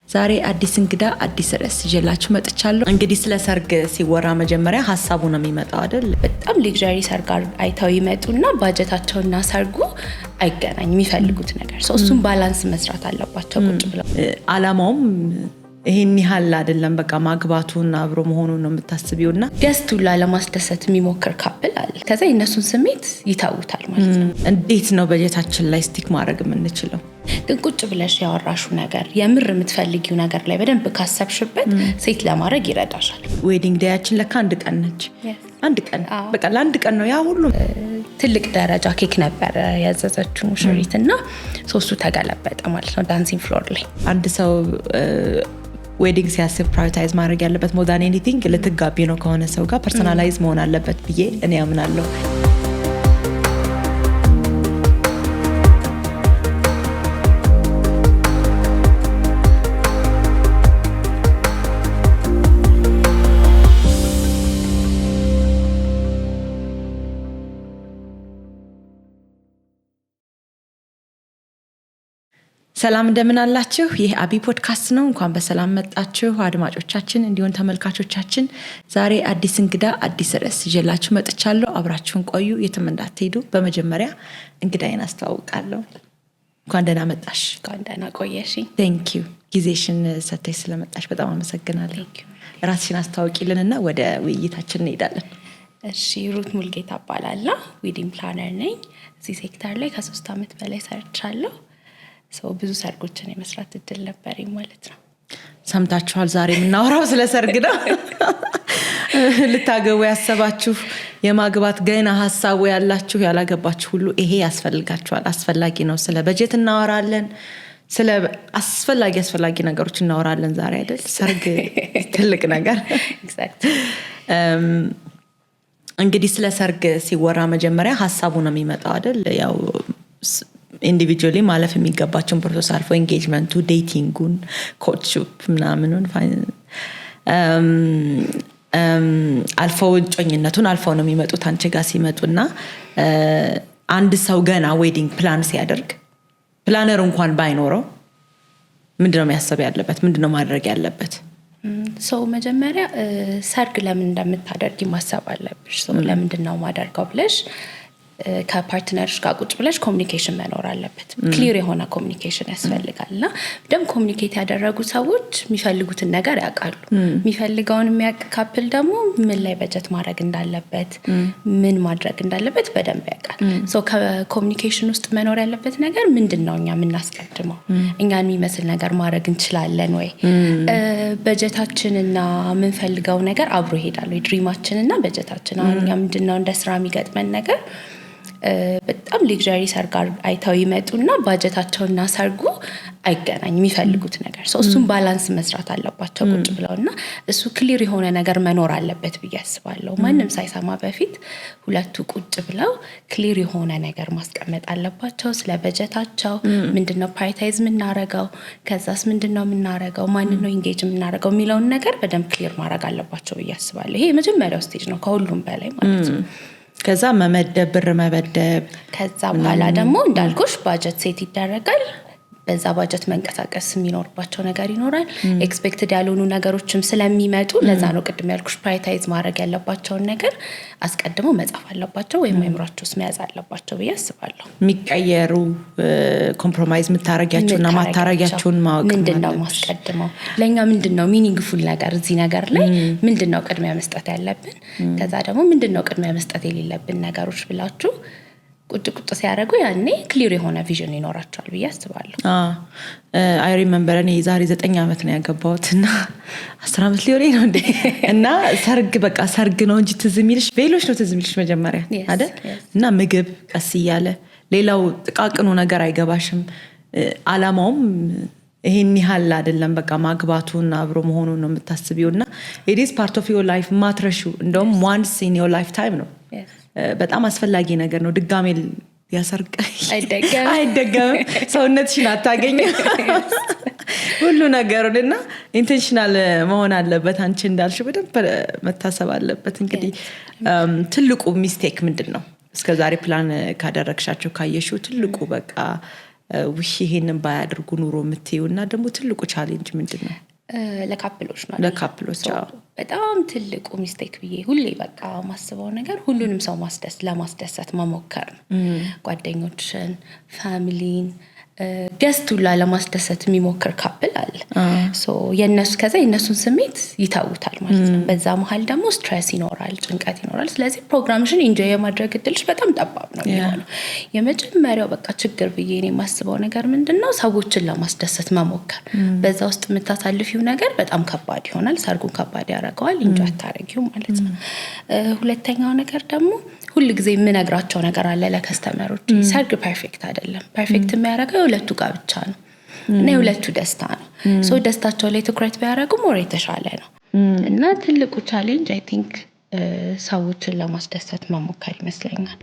ዛሬ አዲስ እንግዳ፣ አዲስ ርዕስ ይዤላችሁ መጥቻለሁ። እንግዲህ ስለ ሰርግ ሲወራ መጀመሪያ ሀሳቡ ነው የሚመጣው አይደል? በጣም luxury ሰርግ አይተው ይመጡና ባጀታቸውና ሰርጉ አይገናኝ፣ የሚፈልጉት ነገር። So እሱን balance መስራት አለባቸው ቁጭ ብለው። አላማውም ይሄን ያህል አይደለም። በቃ ማግባቱን አብሮ መሆኑን ነው የምታስቢው። እና guest ሁላ ለማስደሰት የሚሞክር couple አለ። ከዛ የእነሱን ስሜት ይተውታል ማለት ነው። እንዴት ነው በጀታችን ላይ stick ማድረግ የምንችለው? ግን ቁጭ ብለሽ ያወራሹ ነገር፣ የምር የምትፈልጊው ነገር ላይ በደንብ ካሰብሽበት set ለማድረግ ይረዳሻል። Wedding day ያችን ለካ አንድ ቀን ነች። አንድ ቀን፣ በቃ ለአንድ ቀን ነው ያ ሁሉ። ትልቅ ደረጃ ኬክ ነበረ ያዘዘችው ሙሽሪት እና ሶስቱ ተገለበጠ ማለት ነው dancing floor ላይ። አንድ ሰው wedding ሲያስብ prioritize ማድረግ ያለበት more than anything ልትጋቢ ነው ከሆነ ሰው ጋር personalize መሆን አለበት ብዬ እኔ አምናለሁ። ሰላም፣ እንደምን አላችሁ? ይህ አቢ ፖድካስት ነው። እንኳን በሰላም መጣችሁ አድማጮቻችን፣ እንዲሁም ተመልካቾቻችን። ዛሬ አዲስ እንግዳ፣ አዲስ ርዕስ ይዤላችሁ መጥቻለሁ። አብራችሁን ቆዩ፣ የትም እንዳትሄዱ። በመጀመሪያ እንግዳዬን አስተዋውቃለሁ። እንኳን ደህና መጣሽ። እንኳን ደህና ቆየሽኝ። Thank you፣ ጊዜሽን ሰተሽ ስለመጣሽ በጣም አመሰግናለሁ። ራስሽን አስተዋውቂልንና ወደ ውይይታችን እንሄዳለን። እሺ፣ ሩት ሙልጌታ እባላለሁ። Wedding planner ነኝ። እዚህ ሴክተር ላይ ከ3 ዓመት በላይ ሰርቻለሁ። So ብዙ ሰርጎችን የመስራት እድል ነበረኝ ማለት ነው። ሰምታችኋል። ዛሬ የምናወራው ስለ ሰርግ ነው። ልታገቡ ያሰባችሁ፣ የማግባት ገና ሀሳቡ ያላችሁ፣ ያላገባችሁ ሁሉ ይሄ ያስፈልጋችኋል። አስፈላጊ ነው። ስለ በጀት እናወራለን። ስለ አስፈላጊ አስፈላጊ ነገሮች እናወራለን ዛሬ አይደል? ሰርግ ትልቅ ነገር። እንግዲህ ስለ ሰርግ ሲወራ መጀመሪያ ሀሳቡ ነው የሚመጣው አይደል? ያው individually ማለፍ የሚገባቸውን process አልፎ engagement ኡ፣ dating ኡን፣ courtship ምናምኑን አልፈው፣ እጮኝነቱን አልፈው ነው የሚመጡት አንቺ ጋር ሲመጡና አንድ ሰው ገና wedding plan ሲያደርግ planner እንኳን ባይኖረው ምንድነው የሚያስብ ያለበት? ምንድነው ማድረግ ያለበት? So መጀመሪያ ሰርግ ለምን እንደምታደርጊ ማሰብ አለብሽ። So ለምንድን ነው ማደርገው ብለሽ ከ partner ሽ ጋር ቁጭ ብለሽ communication መኖር አለበት። Clear የሆነ communication ያስፈልጋል እና በደንብ communicate ያደረጉ ሰዎች የሚፈልጉትን ነገር ያውቃሉ። የሚፈልገውን የሚያውቅ couple ደግሞ ምን ላይ በጀት ማድረግ እንዳለበት፣ ምን ማድረግ እንዳለበት በደንብ ያውቃል። So ከ communication ውስጥ መኖር ያለበት ነገር ምንድን ነው? እኛ የምናስቀድመው እኛን የሚመስል ነገር ማድረግ እንችላለን ወይ? በጀታችንና የምንፈልገው ነገር አብሮ ይሄዳል ወይ? Dream ኣችንና በጀታችን። አሁን እኛ ምንድን ነው እንደ ስራ የሚገጥመን ነገር፣ በጣም luxury ሰርግ አይተው ይመጡና ባጀታቸውና ሰርጉ አይገናኝ፣ የሚፈልጉት ነገር። So እሱን balance መስራት አለባቸው ቁጭ ብለው እና እሱ clear የሆነ ነገር መኖር አለበት ብዬ አስባለሁ። ማንም ሳይሰማ በፊት ሁለቱ ቁጭ ብለው clear የሆነ ነገር ማስቀመጥ አለባቸው። ስለ በጀታቸው ምንድነው prioritize የምናረገው፣ ከዛስ ምንድነው የምናረገው፣ ማንን ነው engage የምናረገው የሚለውን ነገር በደንብ clear ማድረግ አለባቸው ብዬ አስባለሁ። ይሄ የመጀመሪያው stage ነው ከሁሉም በላይ ማለት ነው። ከዛ መመደብ፣ ብር መመደብ። ከዛ በኋላ ደግሞ እንዳልኩሽ budget set ይደረጋል። በዛ ባጀት መንቀሳቀስ የሚኖርባቸው ነገር ይኖራል። Expected ያልሆኑ ነገሮችም ስለሚመጡ ለዛ ነው ቅድም ያልኩሽ prioritize ማድረግ ያለባቸውን ነገር አስቀድመው መጻፍ አለባቸው ወይም አይምሯቸው ውስጥ መያዝ አለባቸው ብዬ አስባለሁ። የሚቀየሩ compromise የምታረጊያቸውና ማታረጊያቸውን ማወቅ ምንድን ነው ማስቀድመው፣ ለእኛ ምንድን ነው meaningful ነገር፣ እዚህ ነገር ላይ ምንድን ነው ቅድሚያ መስጠት ያለብን፣ ከዛ ደግሞ ምንድን ነው ቅድሚያ መስጠት የሌለብን ነገሮች ብላችሁ ቁጭ ቁጭ ሲያደርጉ ያኔ clear የሆነ vision ይኖራቸዋል ብዬ አስባለሁ። I remember እኔ የዛሬ 9 ዓመት ነው ያገባሁት እና 10 ዓመት ሊሆን ነው እንዴ፣ እና ሰርግ በቃ ሰርግ ነው እንጂ ትዝ የሚልሽ ቬሎሽ ነው ትዝ የሚልሽ መጀመሪያ አይደል? እና ምግብ ቀስ እያለ ሌላው ጥቃቅኑ ነገር አይገባሽም። አላማውም ይሄን ያህል አይደለም። በቃ ማግባቱን አብሮ መሆኑን ነው የምታስቢው እና it's part of your life ማትረሺው፣ እንደውም once in your lifetime ነው። በጣም አስፈላጊ ነገር ነው። ድጋሜ ያሰርግ አይደገምም። ሰውነትሽን አታገኝም ሁሉ ነገሩን እና intentional መሆን አለበት። አንቺ እንዳልሽው በደንብ መታሰብ አለበት። እንግዲህ ትልቁ mistake ምንድን ነው? እስከ ዛሬ ፕላን ካደረግሻቸው ካየሽው ትልቁ በቃ ውይ ይሄንን ባያደርጉ ኑሮ የምትይው እና ደግሞ ትልቁ challenge ምንድን ነው? ለ couple ኦች ነው። ለ couple ኦች በጣም ትልቁ mistake ብዬ ሁሌ በቃ ማስበው ነገር ሁሉንም ሰው ለማስደሰት መሞከር ነው። ጓደኞችን፣ family ን፣ guest ሁላ ለማስደሰት የሚሞክር couple አለ። የነሱ ከዛ የእነሱን ስሜት ይተውታል ማለት ነው። በዛ መሀል ደግሞ stress ይኖራል፣ ጭንቀት ይኖራል። ስለዚህ ፕሮግራምሽን enjoy የማድረግ እድልሽ በጣም ጠባብ ነው የሚሆነው። የመጀመሪያው በቃ ችግር ብዬ እኔ የማስበው ነገር ምንድን ነው፣ ሰዎችን ለማስደሰት መሞከር። በዛ ውስጥ የምታሳልፊው ነገር በጣም ከባድ ይሆናል። ሰርጉን ከባድ ያደርገዋል። enjoy አታረጊው ማለት ነው። ሁለተኛው ነገር ደግሞ ሁል ጊዜ የምነግራቸው ነገር አለ ለ customer ኦች፣ ሰርግ perfect አይደለም። perfect የሚያደርገው የሁለቱ ጋብቻ ነው እና የሁለቱ ደስታ ነው። So ደስታቸው ላይ ትኩረት ቢያደርጉ more የተሻለ ነው። እና ትልቁ challenge I think ሰዎችን ለማስደሰት መሞከር ይመስለኛል።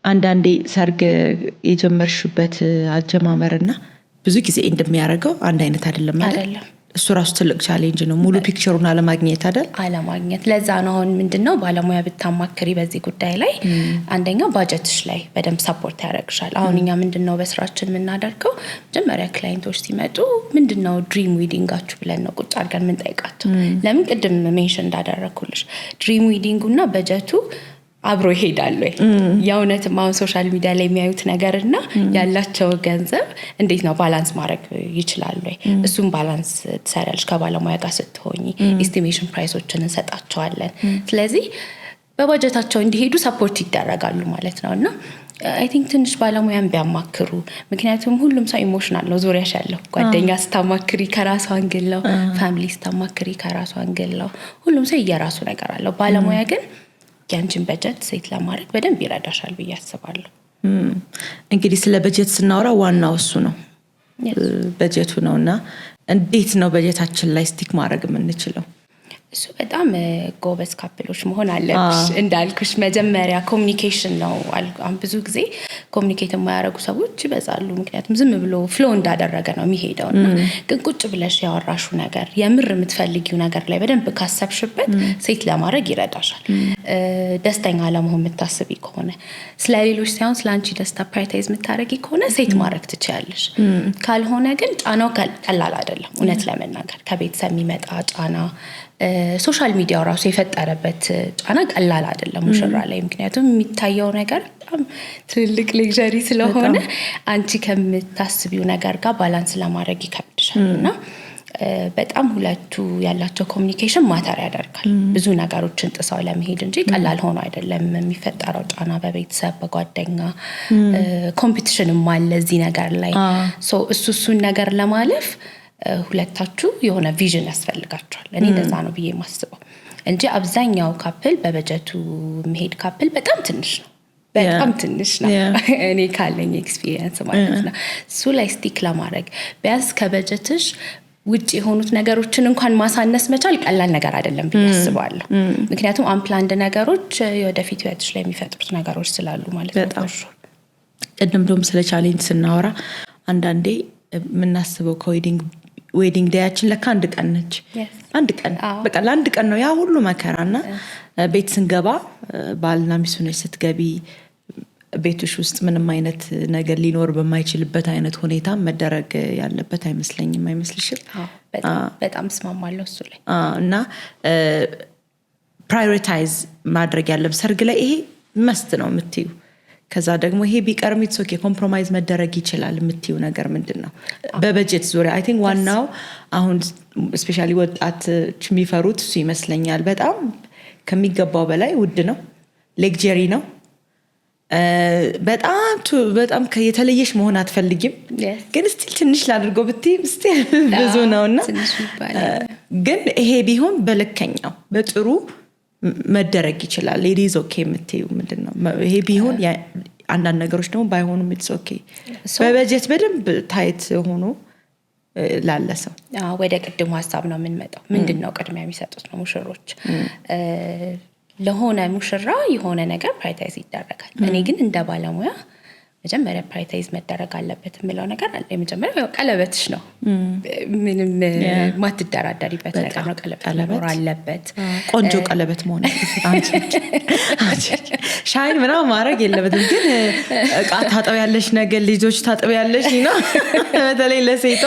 አንዳንዴ ሰርግ የጀመርሽበት አጀማመርና ብዙ ጊዜ እንደሚያደርገው አንድ አይነት አይደለም አይደል? እሱ ራሱ ትልቅ challenge ነው፣ ሙሉ picture ኡን አለማግኘት አይደል? አለማግኘት። ለዛ ነው አሁን ምንድነው ባለሙያ ብታማክሪ በዚህ ጉዳይ ላይ አንደኛው ባጀትሽ ላይ በደንብ support ያደርግሻል። አሁን እኛ ምንድነው በስራችን የምናደርገው፣ መጀመሪያ client ኦች ሲመጡ ምንድነው dream wedding ኣችሁ ብለን ነው ቁጭ አድርገን የምንጠይቃቸው። ለምን ቅድም mention እንዳደረግኩልሽ dream wedding ኡና በጀቱ አብሮ ይሄዳል ወይ? የእውነትም አሁን social media ላይ የሚያዩት ነገር እና ያላቸው ገንዘብ እንዴት ነው balance ማድረግ ይችላሉ ወይ? እሱም balance ትሰሪያለሽ ከባለሙያ ጋር ስትሆኝ። estimation price ኦችን እንሰጣቸዋለን። ስለዚህ በባጀታቸው እንዲሄዱ support ይደረጋሉ ማለት ነው። እና I think ትንሽ ባለሙያን ቢያማክሩ፣ ምክንያቱም ሁሉም ሰው emotional ነው። ዙሪያሽ ያለው ጓደኛ ስታማክሪ ከራሱ angle ነው፣ family ስታማክሪ ከራሱ angle ነው። ሁሉም ሰው የራሱ ነገር አለው። ባለሙያ ግን ያንቺን በጀት set ለማድረግ በደንብ ይረዳሻል ብዬ አስባለሁ። እንግዲህ ስለ በጀት ስናወራ ዋናው እሱ ነው፣ በጀቱ ነው። እና እንዴት ነው በጀታችን ላይ stick ማድረግ የምንችለው? እሱ በጣም ጎበዝ couple ኦች መሆን አለብሽ። እንዳልኩሽ መጀመሪያ communication ነው። አሁን ብዙ ጊዜ communicate የማያደርጉ ሰዎች ይበዛሉ። ምክንያቱም ዝም ብሎ flow እንዳደረገ ነው የሚሄደው። እና ግን ቁጭ ብለሽ ያወራሹ ነገር የምር የምትፈልጊው ነገር ላይ በደንብ ካሰብሽበት set ለማድረግ ይረዳሻል። ደስተኛ ለመሆን የምታስቢ ከሆነ፣ ስለ ሌሎች ሳይሆን ስለ አንቺ ደስታ prioritize የምታደርጊ ከሆነ set ማድረግ ትችያለሽ። ካልሆነ ግን ጫናው ቀላል አይደለም። እውነት ለመናገር ከቤተሰብ የሚመጣ ጫና፣ social media ው ራሱ የፈጠረበት ጫና ቀላል አይደለም ሙሽራ ላይ። ምክንያቱም የሚታየው ነገር በጣም ትልልቅ luxury ስለሆነ አንቺ ከምታስቢው ነገር ጋር balance ለማድረግ ይከብድሻል። እና በጣም ሁለቱ ያላቸው communication matter ያደርጋል ብዙ ነገሮችን ጥሰው ለመሄድ እንጂ ቀላል ሆኖ አይደለም የሚፈጠረው ጫና በቤተሰብ፣ በጓደኛ፣ competition ም አለ እዚህ ነገር ላይ። እሱን ነገር ለማለፍ ሁለታችሁ የሆነ vision ያስፈልጋችኋል። እኔ እንደዛ ነው ብዬ የማስበው እንጂ አብዛኛው couple በበጀቱ መሄድ couple በጣም ትንሽ ነው። በጣም ትንሽ ነው እኔ ካለኝ experience ማለት ነው። እሱ ላይ stick ለማድረግ ቢያንስ ከበጀትሽ ውጭ የሆኑት ነገሮችን እንኳን ማሳነስ መቻል ቀላል ነገር አይደለም ብዬ አስባለሁ። ምክንያቱም unplanned ነገሮች የወደፊት ህይወትሽ ላይ የሚፈጥሩት ነገሮች ስላሉ ማለት ነው። ቅድም ደም ስለ challenge ስናወራ አንዳንዴ የምናስበው ከ wedding day ኣችን ለካ አንድ ቀን ነች። አንድ ቀን በቃ ለአንድ ቀን ነው ያ ሁሉ መከራና ቤት ስንገባ ባልና ሚስቱ ነች ስትገቢ ቤትሽ ውስጥ ምንም አይነት ነገር ሊኖር በማይችልበት አይነት ሁኔታ መደረግ ያለበት አይመስለኝም። አይመስልሽም? በጣም እስማማለሁ እሱ ላይ። እና prioritize ማድረግ ያለብ ሰርግ ላይ ይሄ must ነው የምትዩ። ከዛ ደግሞ ይሄ ቢቀርም it's okay compromise መደረግ ይችላል የምትይው ነገር ምንድን ነው በበጀት ዙሪያ? I think ዋናው አሁን especially ወጣቶች የሚፈሩት እሱ ይመስለኛል። በጣም ከሚገባው በላይ ውድ ነው፣ luxury ነው። በጣም በጣም የተለየሽ መሆን አትፈልጊም፣ ግን still ትንሽ ላድርገው ብትይም still ብዙ ነውና፣ ግን ይሄ ቢሆን በልከኛው በጥሩ መደረግ ይችላል። It's okay የምትይው ምንድን ነው? ይሄ ቢሆን፣ አንዳንድ ነገሮች ደግሞ ባይሆኑም it's okay፣ በበጀት በደንብ tight ሆኖ ላለ ሰው። ወደ ቅድሙ ሀሳብ ነው የምንመጣው። ምንድን ነው ቅድሚያ የሚሰጡት ነው ሙሽሮች። ለሆነ ሙሽራ የሆነ ነገር prioritize ይደረጋል። እኔ ግን እንደ ባለሙያ መጀመሪያ prioritize መደረግ አለበት የምለው ነገር አለ። የመጀመሪያው ያው ቀለበትሽ ነው። ምንም ማትደራደሪበት ነገር ነው። ቀለበት መኖር አለበት። ቆንጆ ቀለበት መሆን፣ shine ምናምን ማድረግ የለበትም። ግን እቃ ታጠቢያለሽ፣ ነገር ልጆች ታጠቢያለሽ ነው፣ በተለይ ለሴቷ።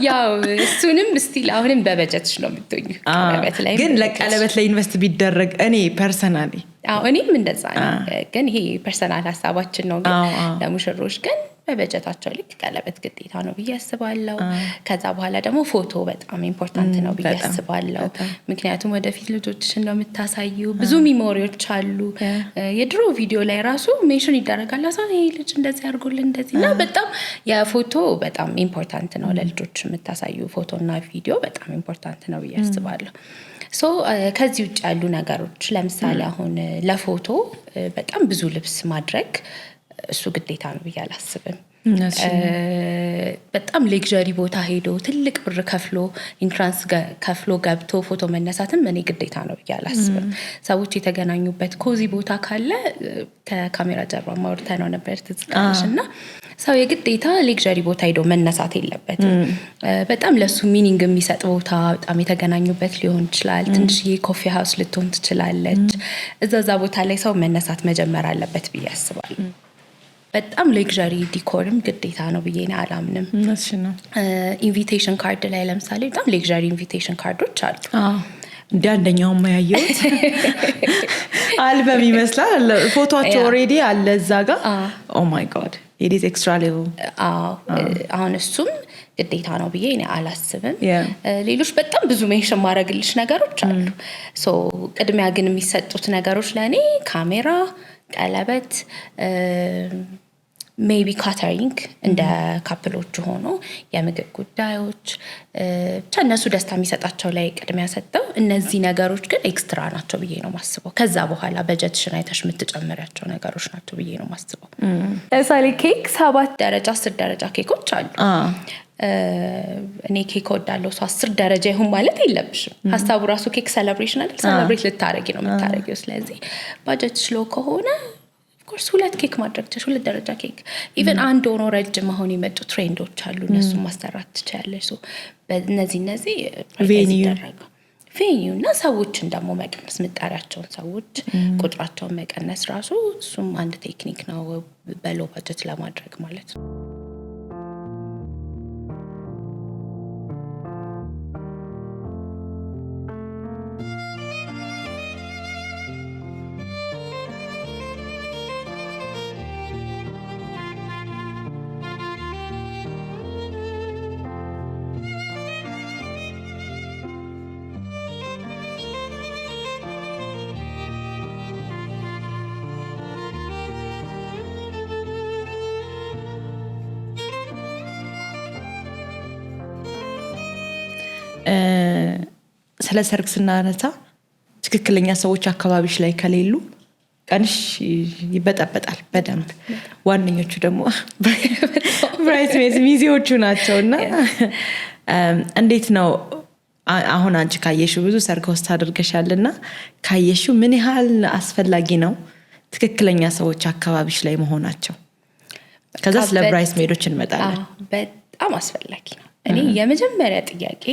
ያው እሱንም still አሁንም በበጀትሽ ነው የምትሆኙ። ቀለበት ላይ ግን ለቀለበት ላይ invest ቢደረግ እኔ personally አዎ፣ እኔም እንደዛ ነው። ግን ይሄ personal ሀሳባችን ነው። ግን ለሙሽሮች ግን በበጀታቸው ልክ ቀለበት ግዴታ ነው ብዬ አስባለሁ። ከዛ በኋላ ደግሞ ፎቶ በጣም important ነው ብዬ አስባለሁ። ምክንያቱም ወደፊት ልጆችሽን ነው የምታሳዩ። ብዙ memory ዎች አሉ። የድሮ ቪዲዮ ላይ ራሱ mention ይደረጋል። ሰው ይሄ ልጅ እንደዚህ አድርጎልን እንደዚህ፣ እና በጣም የፎቶ በጣም important ነው። ለልጆች የምታሳዩ ፎቶና ቪዲዮ በጣም important ነው ብዬ አስባለሁ። So ከዚህ ውጭ ያሉ ነገሮች፣ ለምሳሌ አሁን ለፎቶ በጣም ብዙ ልብስ ማድረግ እሱ ግዴታ ነው ብዬ አላስብም። በጣም luxury ቦታ ሄዶ ትልቅ ብር ከፍሎ፣ entrance ከፍሎ ገብቶ ፎቶ መነሳትም እኔ ግዴታ ነው ብዬ አላስብም። ሰዎች የተገናኙበት cozy ቦታ ካለ፣ ከካሜራ ጀርባ አውርተነው ነበር፣ ትዝ ካለሽ፣ እና ሰው የግዴታ luxury ቦታ ሄዶ መነሳት የለበትም። በጣም ለሱ meaning የሚሰጥ ቦታ፣ በጣም የተገናኙበት ሊሆን ይችላል። ትንሽዬ coffee house ልትሆን ትችላለች። እዛ ቦታ ላይ ሰው መነሳት መጀመር አለበት ብዬ አስባለሁ። በጣም luxury decor ም ግዴታ ነው ብዬ እኔ አላምንም። ነው። Invitation card ላይ ለምሳሌ በጣም luxury invitation card ኦች አሉ። እንደ አንደኛው ያየሁት አልበም ይመስላል። ፎቶቸው already አለ እዛ ጋ። Oh my God, it is extra level። አዎ፣ አሁን እሱም ግዴታ ነው ብዬ እኔ አላስብም። ሌሎች በጣም ብዙ mention ማድረግልሽ ነገሮች አሉ። So ቅድሚያ ግን የሚሰጡት ነገሮች ለእኔ ካሜራ፣ ቀለበት፣ maybe catering እንደ couple ኦቹ ሆኖ የምግብ ጉዳዮች፣ ብቻ እነሱ ደስታ የሚሰጣቸው ላይ ቅድሚያ ሰጥተው፣ እነዚህ ነገሮች ግን extra ናቸው ብዬ ነው ማስበው። ከዛ በኋላ በጀትሽን አይተሽ የምትጨምሪያቸው ነገሮች ናቸው ብዬ ነው ማስበው። ለምሳሌ ኬክ 7 ደረጃ፣ 10 ደረጃ ኬኮች አሉ። እኔ ኬክ እወዳለሁ፣ ሰው 10 ደረጃ ይሁን ማለት የለብሽም። ሀሳቡ ራሱ ኬክ celebration አይደል? Celebrate ልታረጊ ነው የምታረጊው። ስለዚህ budget low ከሆነ of course ሁለት ኬክ ማድረግ ትችያለሽ። ሁለት ደረጃ ኬክ፣ even አንድ ሆኖ ረጅም አሁን የመጡ trend ኦች አሉ። እነሱን ማሰራት ትችያለሽ። በእነዚህ እነዚህ venue ይደረገው venue እና ሰዎችን ደግሞ መቀነስ፣ ምጠሪያቸውን ሰዎች ቁጥራቸውን መቀነስ ራሱ እሱም አንድ technique ነው በ low budget ለማድረግ ማለት ነው። ስለ ሰርግ ስናነሳ ትክክለኛ ሰዎች አካባቢሽ ላይ ከሌሉ ቀንሽ ይበጠበጣል በደንብ። ዋነኞቹ ደግሞ bridesmaids ሚዜዎቹ ናቸው። እና እንዴት ነው አሁን አንቺ ካየሽው፣ ብዙ ሰርግ host አድርገሻል፣ እና ካየሽው ምን ያህል አስፈላጊ ነው ትክክለኛ ሰዎች አካባቢሽ ላይ መሆናቸው? ከዛ ስለ bridesmaid ኦች እንመጣለን። በጣም አስፈላጊ ነው። እኔ የመጀመሪያ ጥያቄ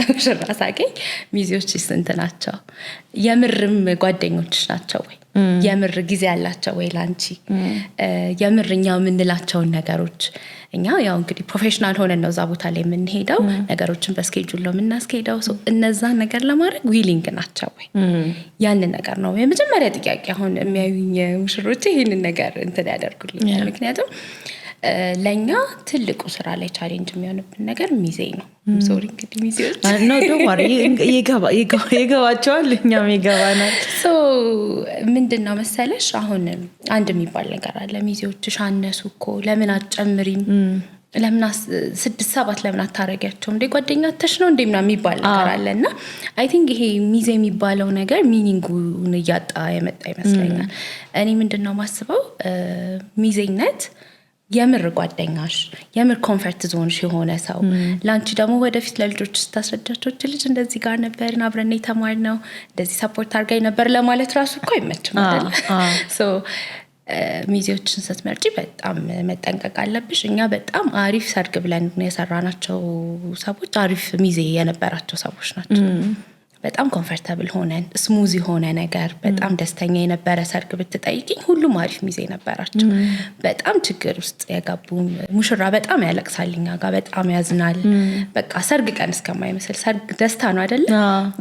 ሙሽራ ሳገኝ ሚዜዎች ስንት ናቸው? የምርም ጓደኞችሽ ናቸው ወይ? የምር ጊዜ ያላቸው ወይ ላንቺ? የምር እኛ የምንላቸውን ነገሮች፣ እኛ ያው እንግዲህ professional ሆነን ነው እዛ ቦታ ላይ የምንሄደው። ነገሮችን በ schedule ነው የምናስኬደው። እነዛን ነገር ለማድረግ willing ናቸው ወይ? ያንን ነገር ነው የመጀመሪያ ጥያቄ። አሁን የሚያዩኝ ሙሽሮች ይህንን ነገር እንትን ያደርጉልኛል። ምክንያቱም ለእኛ ትልቁ ስራ ላይ challenge የሚሆንብን ነገር ሚዜ ነው። Sorry እንግዲህ ሚዜዎች። No, don't worry፣ ይገባቸዋል፣ እኛም ይገባናል። ምንድን ነው መሰለሽ፣ አሁን አንድ የሚባል ነገር አለ። ሚዜዎችሽ አነሱ እኮ፣ ለምን አትጨምሪም? ለምን ስድስት ሰባት ለምን አታረጊያቸውም? እንዴ ጓደኛ ተሽ ነው እንዴ ምናምን የሚባል ነገር አለ። እና I think ይሄ ሚዜ የሚባለው ነገር meaning ኡን እያጣ የመጣ ይመስለኛል። እኔ ምንድን ነው ማስበው፣ ሚዜነት የምር ጓደኛሽ፣ የምር comfort zone ሽ የሆነ ሰው፣ ለአንቺ ደግሞ ወደፊት ለልጆች ስታስረጃቸው ልጅ እንደዚህ ጋር ነበርን፣ አብረን የተማርነው፣ እንደዚህ support አድርጋኝ ነበር ለማለት ራሱ እኮ አይመችም አይደለ? ሚዜዎችን ስትመርጪ በጣም መጠንቀቅ አለብሽ። እኛ በጣም አሪፍ ሰርግ ብለን የሰራናቸው ሰዎች አሪፍ ሚዜ የነበራቸው ሰዎች ናቸው። በጣም comfortable ሆነን smooth የሆነ ነገር፣ በጣም ደስተኛ የነበረ ሰርግ ብትጠይቅኝ ሁሉም አሪፍ ሚዜ ነበራቸው። በጣም ችግር ውስጥ የገቡ፣ ሙሽራ በጣም ያለቅሳል፣ እኛ ጋር በጣም ያዝናል። በቃ ሰርግ ቀን እስከማይመስል፣ ሰርግ ደስታ ነው አይደለ?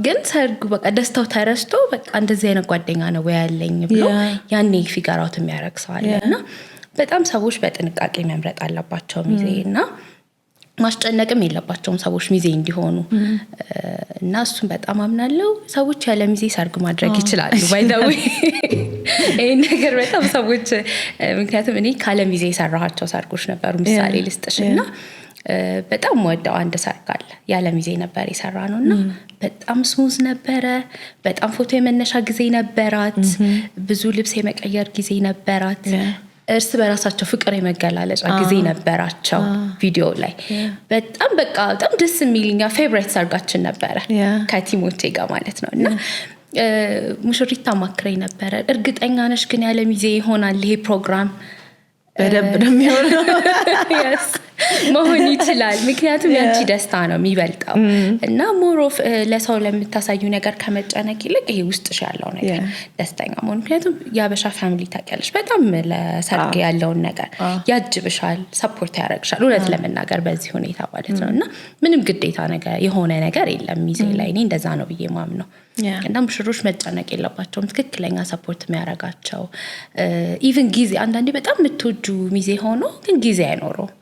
ግን ሰርጉ በቃ ደስታው ተረስቶ በቃ እንደዚህ አይነት ጓደኛ ነው ወይ ያለኝ ብሎ ያኔ figure out የሚያደርግ ሰው አለ። እና በጣም ሰዎች በጥንቃቄ መምረጥ አለባቸው ሚዜ፣ እና ማስጨነቅም የለባቸውም ሰዎች ሚዜ እንዲሆኑ። እና እሱን በጣም አምናለው። ሰዎች ያለ ሚዜ ሰርግ ማድረግ ይችላሉ። By the way ይህን ነገር በጣም ሰዎች፣ ምክንያቱም እኔ ካለ ሚዜ የሰራኋቸው ሰርጎች ነበሩ። ምሳሌ ልስጥሽ እና በጣም ወደው አንድ ሰርግ አለ፣ ያለ ሚዜ ነበር የሰራነው እና በጣም smooth ነበረ። በጣም ፎቶ የመነሻ ጊዜ ነበራት። ብዙ ልብስ የመቀየር ጊዜ ነበራት። እርስ በራሳቸው ፍቅር የመገላለጫ ጊዜ ነበራቸው። ቪዲዮ ላይ በጣም በቃ በጣም ደስ የሚል እኛ favorite ሰርጋችን ነበረ ከ team ኦቼ ጋር ማለት ነው። እና ሙሽሪት ታማክረኝ ነበረ። እርግጠኛ ነሽ ግን ያለ ሚዜ ይሆናል ይሄ ፕሮግራም? በደንብ ነው የሚሆነው። መሆን ይችላል። ምክንያቱም ያንቺ ደስታ ነው የሚበልጠው እና more of ለሰው ለምታሳዩ ነገር ከመጨነቅ ይልቅ ይሄ ውስጥሽ ያለው ነገር ደስተኛ መሆን። ምክንያቱም የአበሻ family ታውቂያለሽ፣ በጣም ለሰርግ ያለውን ነገር ያጅብሻል፣ support ያደርግሻል። እውነት ለመናገር በዚህ ሁኔታ ማለት ነው። እና ምንም ግዴታ ነገር የሆነ ነገር የለም ሚዜ ላይ፣ እኔ እንደዛ ነው ብዬ ማምነው። እና ሙሽሮች መጨነቅ የለባቸውም። ትክክለኛ support የሚያደርጋቸው፣ even ጊዜ፣ አንዳንዴ በጣም የምትወጁ ሚዜ ሆኖ ግን ጊዜ አይኖረውም።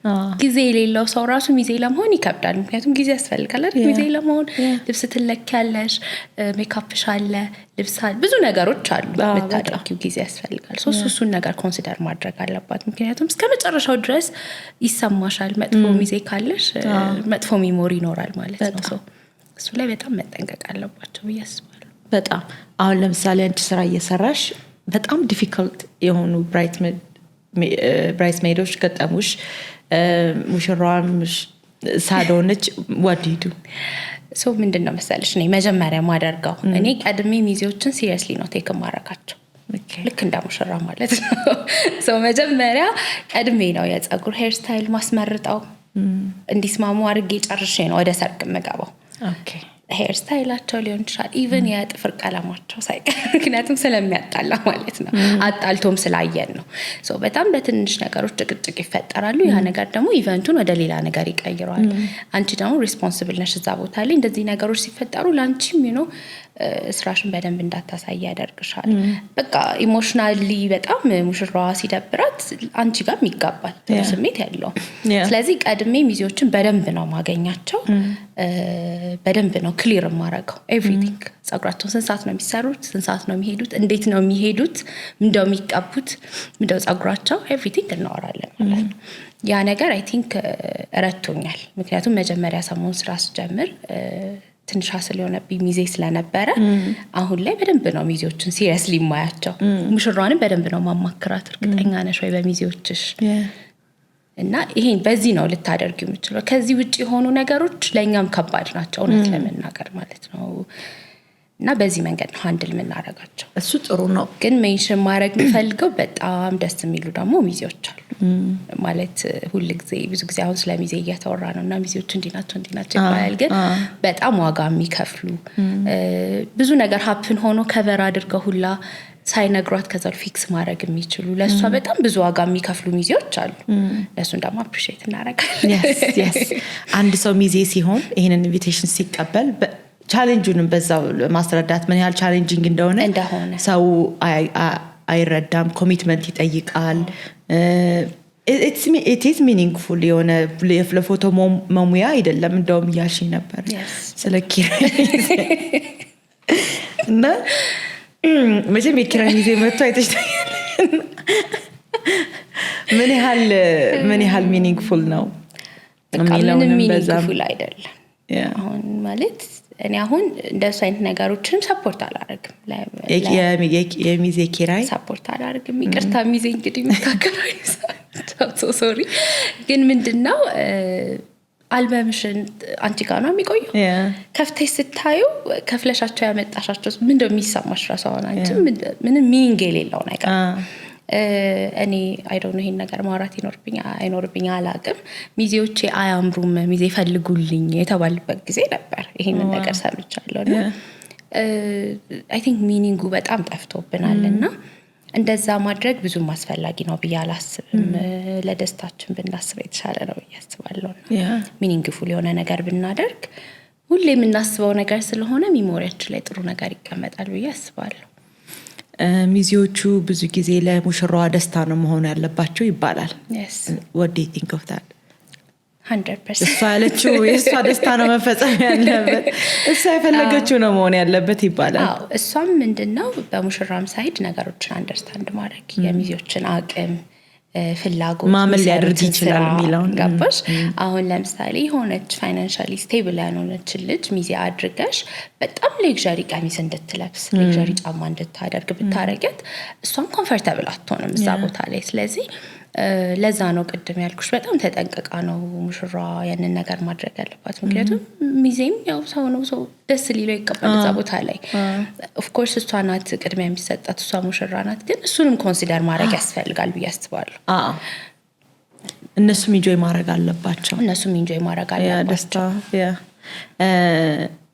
ጊዜ የሌለው ሰው ራሱ ሚዜ ለመሆን ይከብዳል። ምክንያቱም ጊዜ ያስፈልጋል አይደል? ሚዜ ለመሆን ልብስ ትለኪያለሽ፣ ሜካፕሽ አለ፣ ልብስ አለ፣ ብዙ ነገሮች አሉ የምታደርጊው፣ ጊዜ ያስፈልጋል። So እሱን ነገር consider ማድረግ አለባት። ምክንያቱም እስከ መጨረሻው ድረስ ይሰማሻል። መጥፎ ሚዜ ካለሽ መጥፎ memory ይኖራል ማለት ነው። እሱ ላይ በጣም መጠንቀቅ አለባቸው ብዬ አስባለሁ። በጣም። አሁን ለምሳሌ አንቺ ስራ እየሰራሽ በጣም difficult የሆኑ bridesmaid ኦች ገጠሙሽ፣ ሙሽራዋም sad ሆነች፣ what do you do? So ምንድን ነው መሰለሽ፣ እኔ መጀመሪያ ማደርገው፣ እኔ ቀድሜ ሚዜዎችን seriously ነው take ማድረጋቸው፣ ልክ እንደ ሙሽራ ማለት ነው። So መጀመሪያ ቀድሜ ነው የፀጉር hair style ማስመርጠው፣ እንዲስማሙ አድርጌ ጨርሼ ነው ወደ ሰርግ የምገባው። Hair style ኣቸው ሊሆን ይችላል፣ even የጥፍር ቀለማቸው ሳይቀር፣ ምክንያቱም ስለሚያጣላ ማለት ነው። አጣልቶም ስላየን ነው። በጣም በትንሽ ነገሮች ጭቅጭቅ ይፈጠራሉ። ያ ነገር ደግሞ event ኡን ወደ ሌላ ነገር ይቀይረዋል። አንቺ ደግሞ responsible ነሽ እዛ ቦታ ላይ። እንደዚህ ነገሮች ሲፈጠሩ ለአንቺም ስራሽን በደንብ እንዳታሳይ ያደርግሻል። በቃ emotionally በጣም ሙሽራዋ ሲደብራት አንቺ ጋርም ይጋባል፣ ጥሩ ስሜት ያለው። ስለዚህ ቀድሜ ሚዜዎችን በደንብ ነው ማገኛቸው፣ በደንብ ነው clear የማረገው everything። ጸጉራቸውን ስንት ሰዓት ነው የሚሰሩት፣ ስንት ሰዓት ነው የሚሄዱት፣ እንዴት ነው የሚሄዱት፣ ምንድነው የሚቀቡት፣ ምንድነው ጸጉራቸው፣ everything እናወራለን ማለት ነው። ያ ነገር I think ረድቶኛል። ምክንያቱም መጀመሪያ ሰሞን ስራ ስጀምር ትንሽ hassle የሆነብኝ ሚዜ ስለነበረ አሁን ላይ በደንብ ነው ሚዜዎችን seriously የማያቸው። ሙሽሯንም በደንብ ነው ማማክራት። እርግጠኛ ነሽ ወይ በሚዜዎችሽ? እና ይሄን በዚህ ነው ልታደርጊው የምችለው። ከዚህ ውጭ የሆኑ ነገሮች ለእኛም ከባድ ናቸው፣ እውነት ለመናገር ማለት ነው። እና በዚህ መንገድ ነው handle የምናደርጋቸው። እሱ ጥሩ ነው። ግን mention ማድረግ የምፈልገው በጣም ደስ የሚሉ ደግሞ ሚዜዎች አሉ። ማለት ሁል ጊዜ፣ ብዙ ጊዜ አሁን ስለ ሚዜ እየተወራ ነው እና ሚዜዎች እንዲህ ናቸው፣ እንዲህ ናቸው ይባላል። ግን በጣም ዋጋ የሚከፍሉ፣ ብዙ ነገር happen ሆኖ cover አድርገው ሁላ ሳይነግሯት ከዛ fix ማድረግ የሚችሉ፣ ለእሷ በጣም ብዙ ዋጋ የሚከፍሉ ሚዜዎች አሉ። እነሱን ደግሞ appreciate እናደርጋለን። Yes. አንድ ሰው ሚዜ ሲሆን ይህንን invitation ሲቀበል challenge ኡንም በዛው ማስረዳት፣ ምን ያህል challenging እንደሆነ እንደሆነ። ሰው አይረዳም። Commitment ይጠይቃል። It's meaningful የሆነ ለፎቶ መሙያ አይደለም። እንደውም እያልሽኝ ነበር ስለ ኪራይ ሚዜ እና መቼም የኪራይ ሚዜ መጥቶ አይተሽ ታውቂያለሽ? ምን ያህል meaningful ነው በቃ ምንም የሚለውንም በዛም meaningful አይደለም። አሁን ማለት እኔ አሁን እንደሱ አይነት ነገሮችንም support አላደርግም። የሚዜ ኪራይ Support አላደርግም። ይቅርታ ሚዜ እንግዲህ የምታከራይ፣ sorry። ግን ምንድን ነው፣ አልበምሽን አንቺ ጋር ነው የሚቆየው። ከፍተሽ ስታዩ ከፍለሻቸው ያመጣሻቸው ምንድን ነው የሚሰማሽ? ራሱ አሁን አንቺ ምንም meaning የሌለው ነገር። እኔ I don't know ይሄን ነገር ማውራት ይኖርብኝ አይኖርብኝ አላቅም። ሚዜዎቼ አያምሩም፣ ሚዜ ፈልጉልኝ የተባልበት ጊዜ ነበር። ይሄንን ነገር ሰምቻለሁ እና I think meaning ኡ በጣም ጠፍቶብናል እና እንደዛ ማድረግ ብዙም አስፈላጊ ነው ብዬ አላስብም። ለደስታችን ብናስብ የተሻለ ነው ብዬ አስባለሁ። እና meaningful የሆነ ነገር ብናደርግ ሁሌ የምናስበው ነገር ስለሆነ memory ያችን ላይ ጥሩ ነገር ይቀመጣል ብዬ አስባለሁ። ሚዜዎቹ ብዙ ጊዜ ለሙሽራዋ ደስታ ነው መሆኑ ያለባቸው ይባላል። What do you think of that? 100%። እሷ ያለችው፣ የእሷ ደስታ ነው መፈጸም ያለበት፣ እሷ የፈለገችው ነው መሆን ያለበት ይባላል። አዎ፣ እሷም ምንድን ነው፣ በሙሽራም side ነገሮችን understand ማድረግ፣ የሚዜዎችን አቅም፣ ፍላጎት፣ ማመን ሊያደርግ የሚሰሩትን ይችላል ስራ የሚለውን። ገባሽ? አሁን ለምሳሌ የሆነች financially stable ያልሆነችን ልጅ ሚዜ አድርገሽ በጣም luxury ቀሚስ እንድትለብስ፣ luxury ጫማ እንድታደርግ ብታረጊያት እሷም comfortable አትሆንም እዛ ቦታ ላይ። ስለዚህ ለዛ ነው ቅድም ያልኩሽ በጣም ተጠንቅቃ ነው ሙሽራዋ ያንን ነገር ማድረግ ያለባት። ምክንያቱም ሚዜም ያው ሰው ነው፣ ሰው ደስ ሊለው ይገባል እዛ ቦታ ላይ። Of course እሷ ናት ቅድሚያ የሚሰጣት፣ እሷ ሙሽራ ናት። ግን እሱንም consider ማድረግ ያስፈልጋል ብዬ አስባለሁ። አዎ፣ እነሱም enjoy ማድረግ አለባቸው። እነሱም enjoy ማድረግ አለባቸው። ደስታ፣ yeah።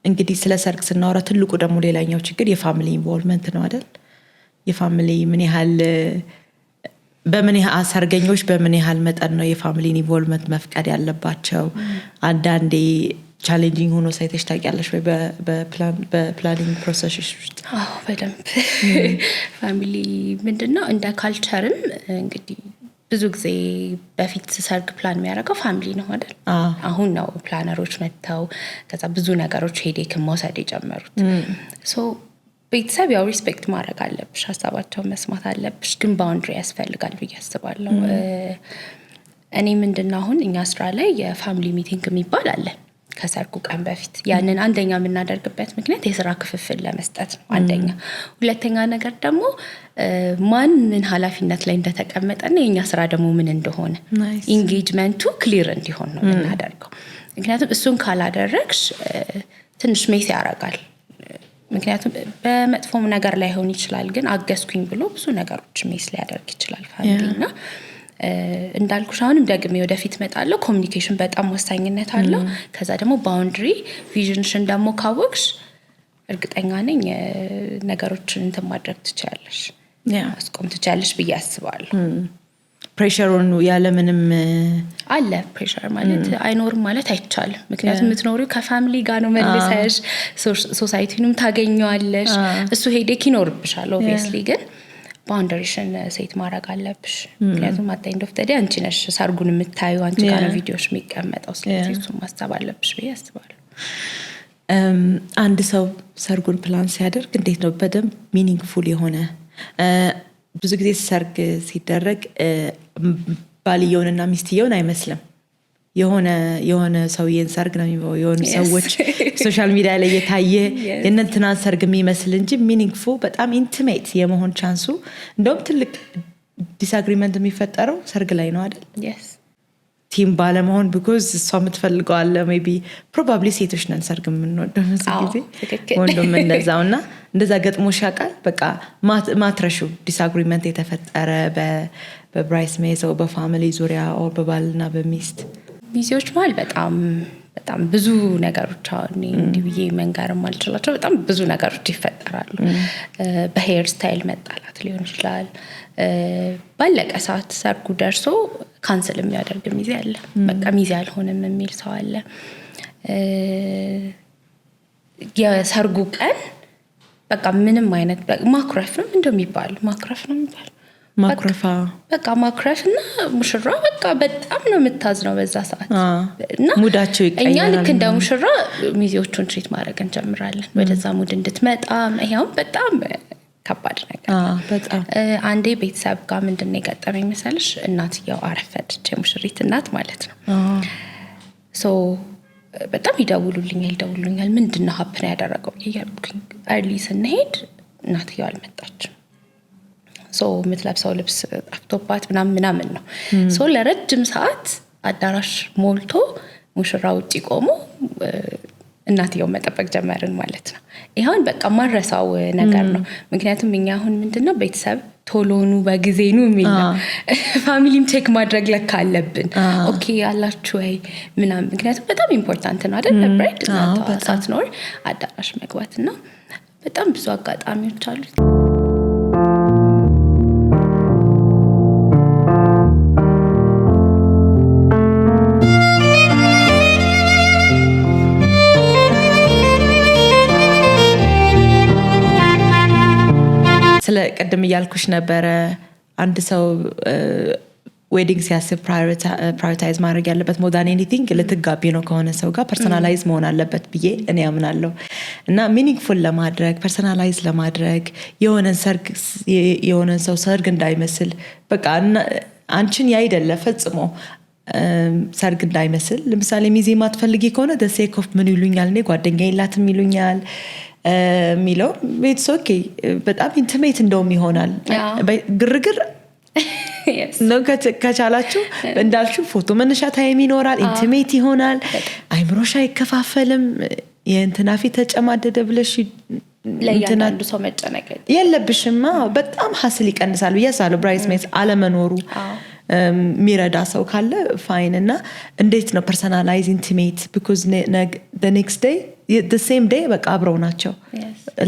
እንግዲህ ስለ ሰርግ ስናወራ ትልቁ ደግሞ ሌላኛው ችግር የ family involvement ነው አይደል? የ family ምን ያህል፣ በምን ያህል፣ ሰርገኞች በምን ያህል መጠን ነው የ family ን involvement መፍቀድ ያለባቸው? አንዳንዴ challenging ሆኖ ሳይተሽ ታውቂያለሽ ወይ በ planning process ውስጥ? አዎ፣ በደንብ። Family ምንድን ነው፣ እንደ culture ም እንግዲህ ብዙ ጊዜ በፊት ሰርግ ፕላን የሚያደርገው family ነው አይደል? አሁን ነው planner ኦች መጥተው ከዛ ብዙ ነገሮች headache ን መውሰድ የጀመሩት። So ቤተሰብ ያው respect ማድረግ አለብሽ፣ ሀሳባቸውን መስማት አለብሽ። ግን boundary ያስፈልጋል ብዬ አስባለሁ። እኔ ምንድን ነው፣ አሁን እኛ ስራ ላይ የ family meeting የሚባል አለ ከሰርጉ ቀን በፊት። ያንን አንደኛ የምናደርግበት ምክንያት የስራ ክፍፍል ለመስጠት ነው። አንደኛ። ሁለተኛ ነገር ደግሞ ማን ምን ኃላፊነት ላይ እንደተቀመጠና የእኛ ስራ ደግሞ ምን እንደሆነ engagement ኡ clear እንዲሆን ነው የምናደርገው። ምክንያቱም እሱን ካላደረግሽ ትንሽ mess ያደርጋል። ምክንያቱም በመጥፎም ነገር ላይሆን ይችላል፣ ግን አገዝኩኝ ብሎ ብዙ ነገሮች mess ሊያደርግ ይችላል family። እና እንዳልኩሽ አሁንም ደግሜ ወደፊት እመጣለሁ። Communication በጣም ወሳኝነት አለው። ከዛ ደግሞ boundary፣ vision ሽን ደግሞ ካወቅሽ እርግጠኛ ነኝ ነገሮችን እንትን ማድረግ ትችያለሽ፣ ማስቆም ትችያለሽ ብዬ አስባለሁ። Pressure ኡን ያለምንም አለ፣ pressure ማለት አይኖርም ማለት አይቻልም። ምክንያቱም የምትኖሪው ከ family ጋር ነው፣ መልሰሽ society ንም ታገኘዋለሽ። እሱ headache ይኖርብሻል obviously፣ ግን boundary ሽን set ማድረግ አለብሽ። ምክንያቱም at the end of the day አንቺ ነሽ ሰርጉን የምታዩ፣ አንቺ ጋር ነው ቪዲዮሽ የሚቀመጠው። ስለዚህ እሱን ማሰብ አለብሽ ብዬ አስባለሁ። አንድ ሰው ሰርጉን ፕላን ሲያደርግ እንዴት ነው በደንብ meaningful የሆነ፣ ብዙ ጊዜ ሰርግ ሲደረግ ባልየውንና ሚስትየውን አይመስልም። የሆነ ሰውዬን ሰርግ ነው፣ የሆኑ ሰዎች social media ላይ የታየ የእነንትናን ሰርግ የሚመስል እንጂ meaningful፣ በጣም intimate የመሆን chance ኡ፣ እንደውም ትልቅ disagreement የሚፈጠረው ሰርግ ላይ ነው አይደል? team ባለመሆን because እሷ የምትፈልገው አለ፣ maybe probably ሴቶች ነን ሰርግ የምንወደው ብዙ ጊዜ፣ ወንዱም እንደዛው። እና እንደዛ ገጥሞሽ ያውቃል? በቃ ማትረሹ disagreement የተፈጠረ በ bridesmaids፣ በ family ዙሪያ or በባልና በሚስት? ሚዜዎች መሀል በጣም በጣም ብዙ ነገሮች፣ አሁን እንዲህ ብዬ መንገርም አልችላቸው፣ በጣም ብዙ ነገሮች ይፈጠራሉ። በ hair style መጣላት ሊሆን ይችላል። ባለቀ ሰዓት ሰርጉ ደርሶ cancel የሚያደርግ ሚዜ አለ። በቃ ሚዜ አልሆንም የሚል ሰው አለ። የሰርጉ ቀን በቃ ምንም አይነት ማኩረፍ ነው እንደሚባል፣ ማኩረፍ ነው የሚባል። ማኩረፋ። በቃ ማኩረፍ እና ሙሽራ በቃ በጣም ነው የምታዝነው በዛ ሰዓት እና mood ኣቸው እኛ ይቀየራል። ልክ እንደ ሙሽራ ሚዜዎቹን treat ማድረግ እንጀምራለን፣ ወደዛ mood እንድትመጣ። ይኸውም በጣም ከባድ ነገር። በጣም። አንዴ ቤተሰብ ጋር ምንድን ነው የገጠመኝ መሰለሽ? እናትየው አረፈደች፣ የሙሽሪት እናት ማለት ነው። So በጣም ይደውሉልኛል ይደውሉልኛል፣ ምንድን ነው happen ያደረገው እያልኩኝ early ስንሄድ እናትየው አልመጣችም። So የምትለብሰው ልብስ ጠፍቶባት ምናምን ምናምን ነው። So ለረጅም ሰዓት አዳራሽ ሞልቶ ሙሽራ ውጭ ቆሞ እናትየው መጠበቅ ጀመርን ማለት ነው። ይኸውን በቃ ማረሳው ነገር ነው። ምክንያቱም እኛ አሁን ምንድነው ቤተሰብ ቶሎኑ በጊዜ ኑ የሚል ነው። Family ም check ማድረግ ለካ አለብን። Okay ያላችሁ ወይ ምናምን፣ ምክንያቱም በጣም important ነው አይደል? Bride ሳትኖር አዳራሽ መግባት። እና በጣም ብዙ አጋጣሚዎች አሉት። ስለ ቅድም እያልኩሽ ነበረ፣ አንድ ሰው wedding ሲያስብ prioritize ማድረግ ያለበት more than anything ልትጋቢ ነው ከሆነ ሰው ጋር personalize መሆን አለበት ብዬ እኔ አምናለሁ። እና meaningful ለማድረግ፣ personalize ለማድረግ፣ የሆነን ሰርግ የሆነን ሰው ሰርግ እንዳይመስል፣ በቃ አንቺን ያይደለ ፈጽሞ ሰርግ እንዳይመስል፣ ለምሳሌ ሚዜ ማትፈልጊ ከሆነ the sake of ምን ይሉኛል፣ እኔ ጓደኛ የላትም ይሉኛል የሚለው it's okay። በጣም intimate እንደውም ይሆናል። ግርግር ነው ከቻላችሁ እንዳልሽው ፎቶ መነሻ time ይኖራል፣ intimate ይሆናል፣ አይምሮሽ አይከፋፈልም። የእንትና ፊት ተጨማደደ ብለሽ ለእያንዳንዱ ሰው መጨነቅ የለብሽማ። በጣም hassle ይቀንሳል ብዬ አስባለሁ። Bridesmaids አለመኖሩ የሚረዳ ሰው ካለ fine። እና እንዴት ነው personalize, intimate? Because next day, same day በቃ አብረው ናቸው፣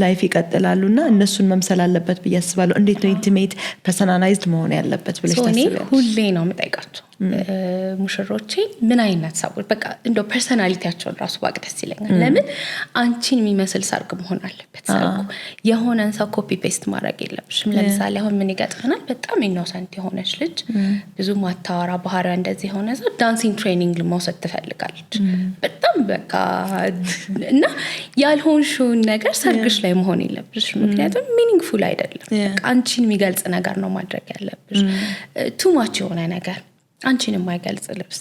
life ይቀጥላሉ እና እነሱን መምሰል አለበት ብዬ አስባለሁ። እንዴት ነው intimate, personalized መሆን ያለበት ብለሽ እኔ ታስቢያለሽ? ሁሌ ነው የምጠይቃቸው ሙሽሮቼ፣ ምን አይነት ሰዎች፣ በቃ እንደው personality ያቸውን ራሱ ባቅ ደስ ይለኛል። ለምን አንቺን የሚመስል ሰርግ መሆን አለበት ሰርጉ። የሆነን ሰው copy paste ማድረግ የለብሽም። ለምሳሌ አሁን ምን ይገጥመናል? በጣም innocent የሆነች ልጅ፣ ብዙ ማታወራ፣ ባህሪዋ እንደዚህ የሆነ ሰው dancing training መውሰድ ትፈልጋለች። በጣም በቃ እና ያልሆንሽውን ነገር ሰርግሽ ላይ መሆን የለብሽ። ምክንያቱም meaningful አይደለም። በቃ አንቺን የሚገልጽ ነገር ነው ማድረግ ያለብሽ። Too much የሆነ ነገር፣ አንቺን የማይገልጽ ልብስ፣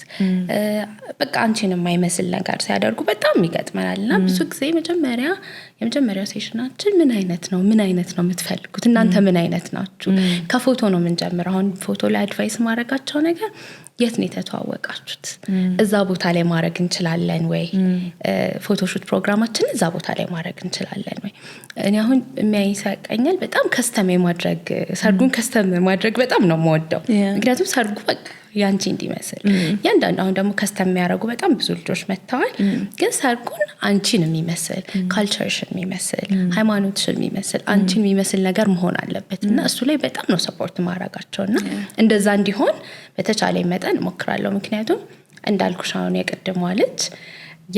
በቃ አንቺን የማይመስል ነገር ሲያደርጉ በጣም ይገጥመናል። እና ብዙ ጊዜ መጀመሪያ የመጀመሪያው session ኣችን ምን አይነት ነው፣ ምን አይነት ነው የምትፈልጉት እናንተ፣ ምን አይነት ናችሁ? ከፎቶ ነው የምንጀምረው። አሁን ፎቶ ላይ advice ማድረጋቸው ነገር የት ነው የተተዋወቃችሁት? እዛ ቦታ ላይ ማድረግ እንችላለን ወይ? Photoshoot ፕሮግራማችን እዛ ቦታ ላይ ማድረግ እንችላለን ወይ? እኔ አሁን የሚያይሳቀኛል በጣም custom የማድረግ፣ ሰርጉን custom ማድረግ በጣም ነው የምወደው። ምክንያቱም ሰርጉ በቃ ያንቺ እንዲመስል እያንዳንዱ፣ አሁን ደግሞ custom የሚያደርጉ በጣም ብዙ ልጆች መጥተዋል። ግን ሰርጉን አንቺን የሚመስል፣ culture ሽን የሚመስል፣ ሃይማኖትሽን የሚመስል፣ አንቺን የሚመስል ነገር መሆን አለበት። እና እሱ ላይ በጣም ነው support ማድረጋቸው እና እንደዛ እንዲሆን በተቻለ መጠን እሞክራለሁ። ምክንያቱም እንዳልኩሽ አሁን የቅድሟ ልጅ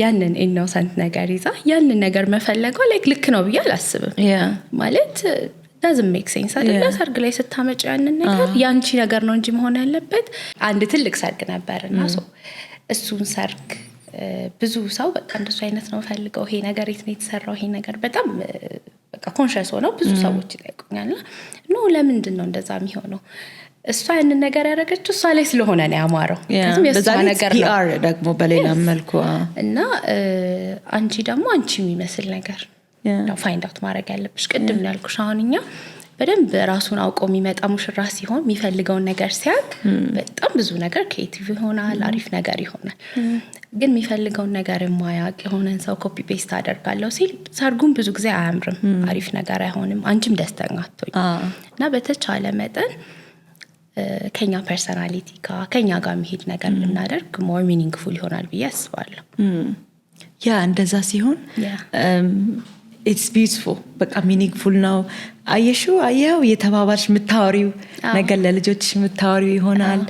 ያንን innocent ነገር ይዛ ያንን ነገር መፈለጓ like ልክ ነው ብዬ አላስብም። ማለት doesn't make sense አይደለ? ሰርግ ላይ ስታመጪ ያንን ነገር የአንቺ ነገር ነው እንጂ መሆን ያለበት። አንድ ትልቅ ሰርግ ነበር እና እሱን ሰርግ ብዙ ሰው በቃ እንደሱ አይነት ነው ፈልገው፣ ይሄ ነገር የት ነው የተሰራው፣ ይሄ ነገር በጣም በቃ conscious ሆነው ብዙ ሰዎች ይጠይቁኛል። እና no፣ ለምንድን ነው እንደዛ የሚሆነው? እሷ ያንን ነገር ያደረገችው እሷ ላይ ስለሆነ ነው ያማረው። ምክንያቱም የእሷ ነገር ነው። PR ደግሞ በሌላ መልኩ። እና አንቺ ደግሞ አንቺ የሚመስል ነገር ነው find out ማድረግ ያለብሽ። ቅድም ያልኩሽ አሁን እኛ በደንብ ራሱን አውቆ የሚመጣ ሙሽራ ሲሆን፣ የሚፈልገውን ነገር ሲያውቅ በጣም ብዙ ነገር creative ይሆናል፣ አሪፍ ነገር ይሆናል። ግን የሚፈልገውን ነገር የማያውቅ የሆነን ሰው copy paste አደርጋለሁ ሲል ሰርጉም ብዙ ጊዜ አያምርም፣ አሪፍ ነገር አይሆንም፣ አንቺም ደስተኛ አትሆኝም። እና በተቻለ መጠን ከኛ personality ጋር፣ ከኛ ጋር የሚሄድ ነገር ብናደርግ more meaningful ይሆናል ብዬ አስባለሁ። Yeah፣ እንደዛ ሲሆን it's beautiful፣ በቃ meaningful ነው። አየሽው፣ አየኸው እየተባባልሽ የምታወሪው ነገር ለልጆች የምታወሪው ይሆናል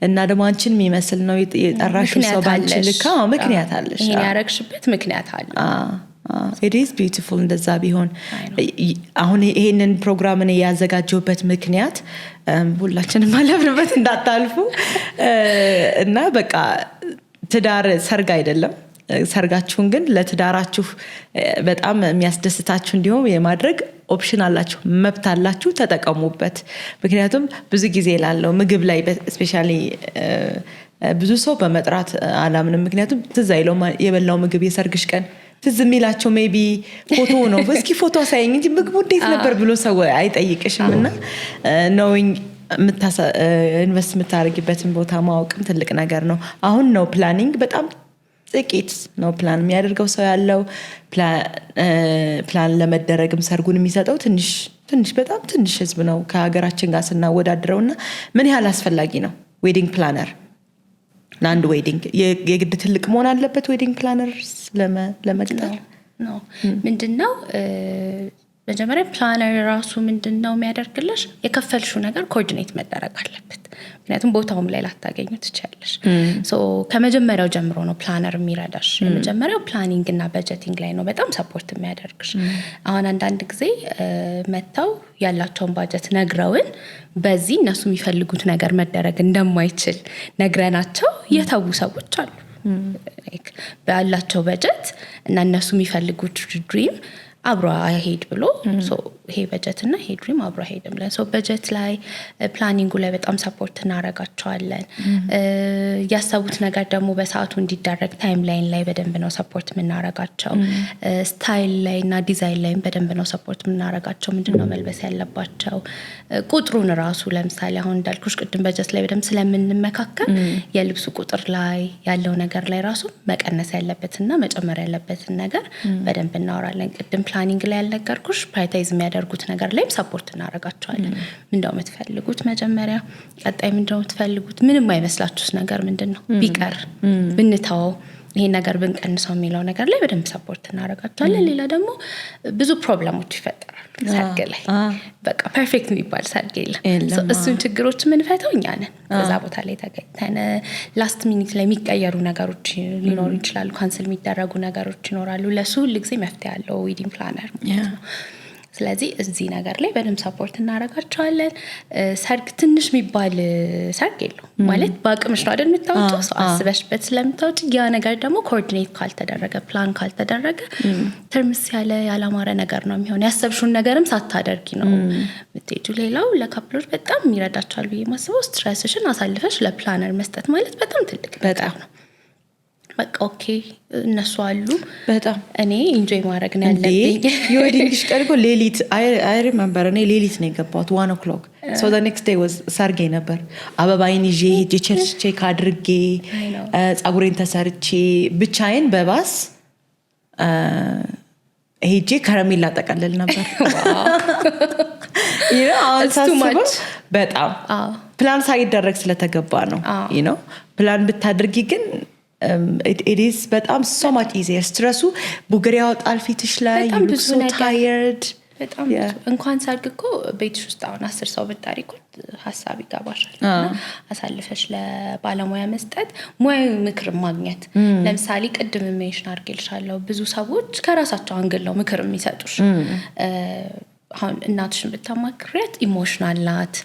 እና ደግሞ አንቺን የሚመስል ነው የጠራሽው ሰው ባንቺ ልክ። ምክንያት አለሽ። ይሄን ያረግሽበት ምክንያት አለ። It beautiful እንደዛ ቢሆን። አሁን ይሄንን ፕሮግራምን ያዘጋጀሁበት ምክንያት ሁላችንም አለፍንበት እንዳታልፉ እና በቃ ትዳር ሰርግ አይደለም። ሰርጋችሁን ግን ለትዳራችሁ በጣም የሚያስደስታችሁ እንዲሁም የማድረግ option አላችሁ፣ መብት አላችሁ፣ ተጠቀሙበት። ምክንያቱም ብዙ ጊዜ ላለው ምግብ ላይ especially ብዙ ሰው በመጥራት አላምንም። ምክንያቱም ትዝ አይለውም የበላው ምግብ። የሰርግሽ ቀን ትዝ የሚላቸው maybe ፎቶ ነው። እስኪ ፎቶ አሳየኝ እንጂ ምግቡ እንዴት ነበር ብሎ ሰው አይጠይቅሽም። እና knowing invest የምታደርጊበትን ቦታ ማወቅም ትልቅ ነገር ነው። አሁን ነው planning፣ በጣም ጥቂት ነው ፕላን የሚያደርገው ሰው ያለው። ፕላን ለመደረግም ሰርጉን የሚሰጠው ትንሽ ትንሽ፣ በጣም ትንሽ ህዝብ ነው ከሀገራችን ጋር ስናወዳድረው። እና ምን ያህል አስፈላጊ ነው wedding planner ለአንድ wedding? የግድ ትልቅ መሆን አለበት wedding planner ለመቅጠር? ምንድን ነው፣ መጀመሪያ planner ራሱ ምንድን ነው የሚያደርግልሽ? የከፈልሽው ነገር coordinate መደረግ አለበት። ምክንያቱም ቦታውም ላይ ላታገኙ ትችያለሽ። ከመጀመሪያው ጀምሮ ነው planner የሚረዳሽ። የመጀመሪያው planning እና budgeting ላይ ነው በጣም support የሚያደርግሽ። አሁን አንዳንድ ጊዜ መጥተው ያላቸውን ባጀት ነግረውን በዚህ እነሱ የሚፈልጉት ነገር መደረግ እንደማይችል ነግረናቸው የተዉ ሰዎች አሉ። ባላቸው በጀት እና እነሱ የሚፈልጉት dream አብሮ አይሄድ ብሎ፣ ይሄ በጀት እና ይሄ dream አብሮ አይሄድም ብለን በጀት ላይ፣ planning ኡ ላይ በጣም support እናደርጋቸዋለን። ያሰቡት ነገር ደግሞ በሰዓቱ እንዲደረግ timeline ላይ በደንብ ነው support የምናደርጋቸው። Style ላይ እና ዲዛይን ላይም በደንብ ነው support የምናደርጋቸው። ምንድን ነው መልበስ ያለባቸው፣ ቁጥሩን ራሱ፣ ለምሳሌ አሁን እንዳልኩሽ ቅድም በጀት ላይ በደንብ ስለምንመካከል የልብሱ ቁጥር ላይ ያለው ነገር ላይ ራሱ መቀነስ ያለበትና መጨመር ያለበትን ነገር በደንብ እናወራለን። ቅድም planning ላይ ያልነገርኩሽ prioritize የሚያደርጉት ነገር ላይም support እናደርጋቸዋለን። ምንድነው የምትፈልጉት መጀመሪያ፣ ቀጣይ ምንድነው የምትፈልጉት፣ ምንም አይመስላችሁስ ነገር ምንድን ነው ቢቀር፣ ብንተወው፣ ይሄን ነገር ብንቀንሰው የሚለው ነገር ላይ በደንብ support እናደርጋቸዋለን። ሌላ ደግሞ ብዙ problem ኦች ይፈጠራሉ ሰርግ ላይ። በቃ perfect የሚባል ሰርግ የለም። እሱን ችግሮች የምንፈተው እኛ ነን በዛ ቦታ ላይ ተገኝተን። Last minute ላይ የሚቀየሩ ነገሮች ሊኖሩ ይችላሉ። Cancel የሚደረጉ ነገሮች ይኖራሉ። ለሱ ሁል ጊዜ መፍትሄ ያለው wedding planner ማለት ነው። ስለዚህ እዚህ ነገር ላይ በደንብ support እናደርጋቸዋለን። ሰርግ ትንሽ የሚባል ሰርግ የለውም። ማለት በአቅምሽ ነው አይደል የምታወጪው፣ ሰው አስበሽበት ስለምታወጪ ያ ነገር ደግሞ coordinate ካልተደረገ፣ ፕላን ካልተደረገ ትርምስ ያለ ያላማረ ነገር ነው የሚሆን። ያሰብሽውን ነገርም ሳታደርጊ ነው የምትሄጂው። ሌላው ለ couple ኦች በጣም ይረዳቸዋል ብዬ ማስበው stress ሽን አሳልፈሽ ለ planner መስጠት ማለት በጣም ትልቅ ነገር ነው። በቃ okay እነሱ አሉ፣ በጣም እኔ enjoy ማድረግ ነው ያለብኝ። የ wedding ሽ ቀን እኮ ሌሊት፣ I remember፣ እኔ ሌሊት ነው የገባሁት፣ 1 o'clock፣ so next day was ሰርጌ ነበር። አበባይን ይዤ ሄጄ church check አድርጌ ፀጉሬን ተሰርቼ ብቻዬን በባስ ሄጄ ከረሜላ ጠቀልል ነበር። አሁን ሳስበው በጣም ፕላን ሳይደረግ ስለተገባ ነው። ፕላን ብታደርጊ ግን it's በጣም so much easier። Stress ኡ ቡግር ያወጣል ፊትሽ ላይ፣ so tired። በጣም ብዙ፣ እንኳን ሰርግ እኮ ቤትሽ ውስጥ አሁን 10 ሰው ብትጠሪ እኮ ሀሳብ ይገባሻል። እና አሳልፈሽ ለባለሙያ መስጠት፣ ሙያዊ ምክር ማግኘት፣ ለምሳሌ ቅድም mention አድርጌልሻለሁ፣ ብዙ ሰዎች ከራሳቸው angle ነው ምክር የሚሰጡሽ። አሁን እናትሽን ብታማክሪያት emotional ናት፣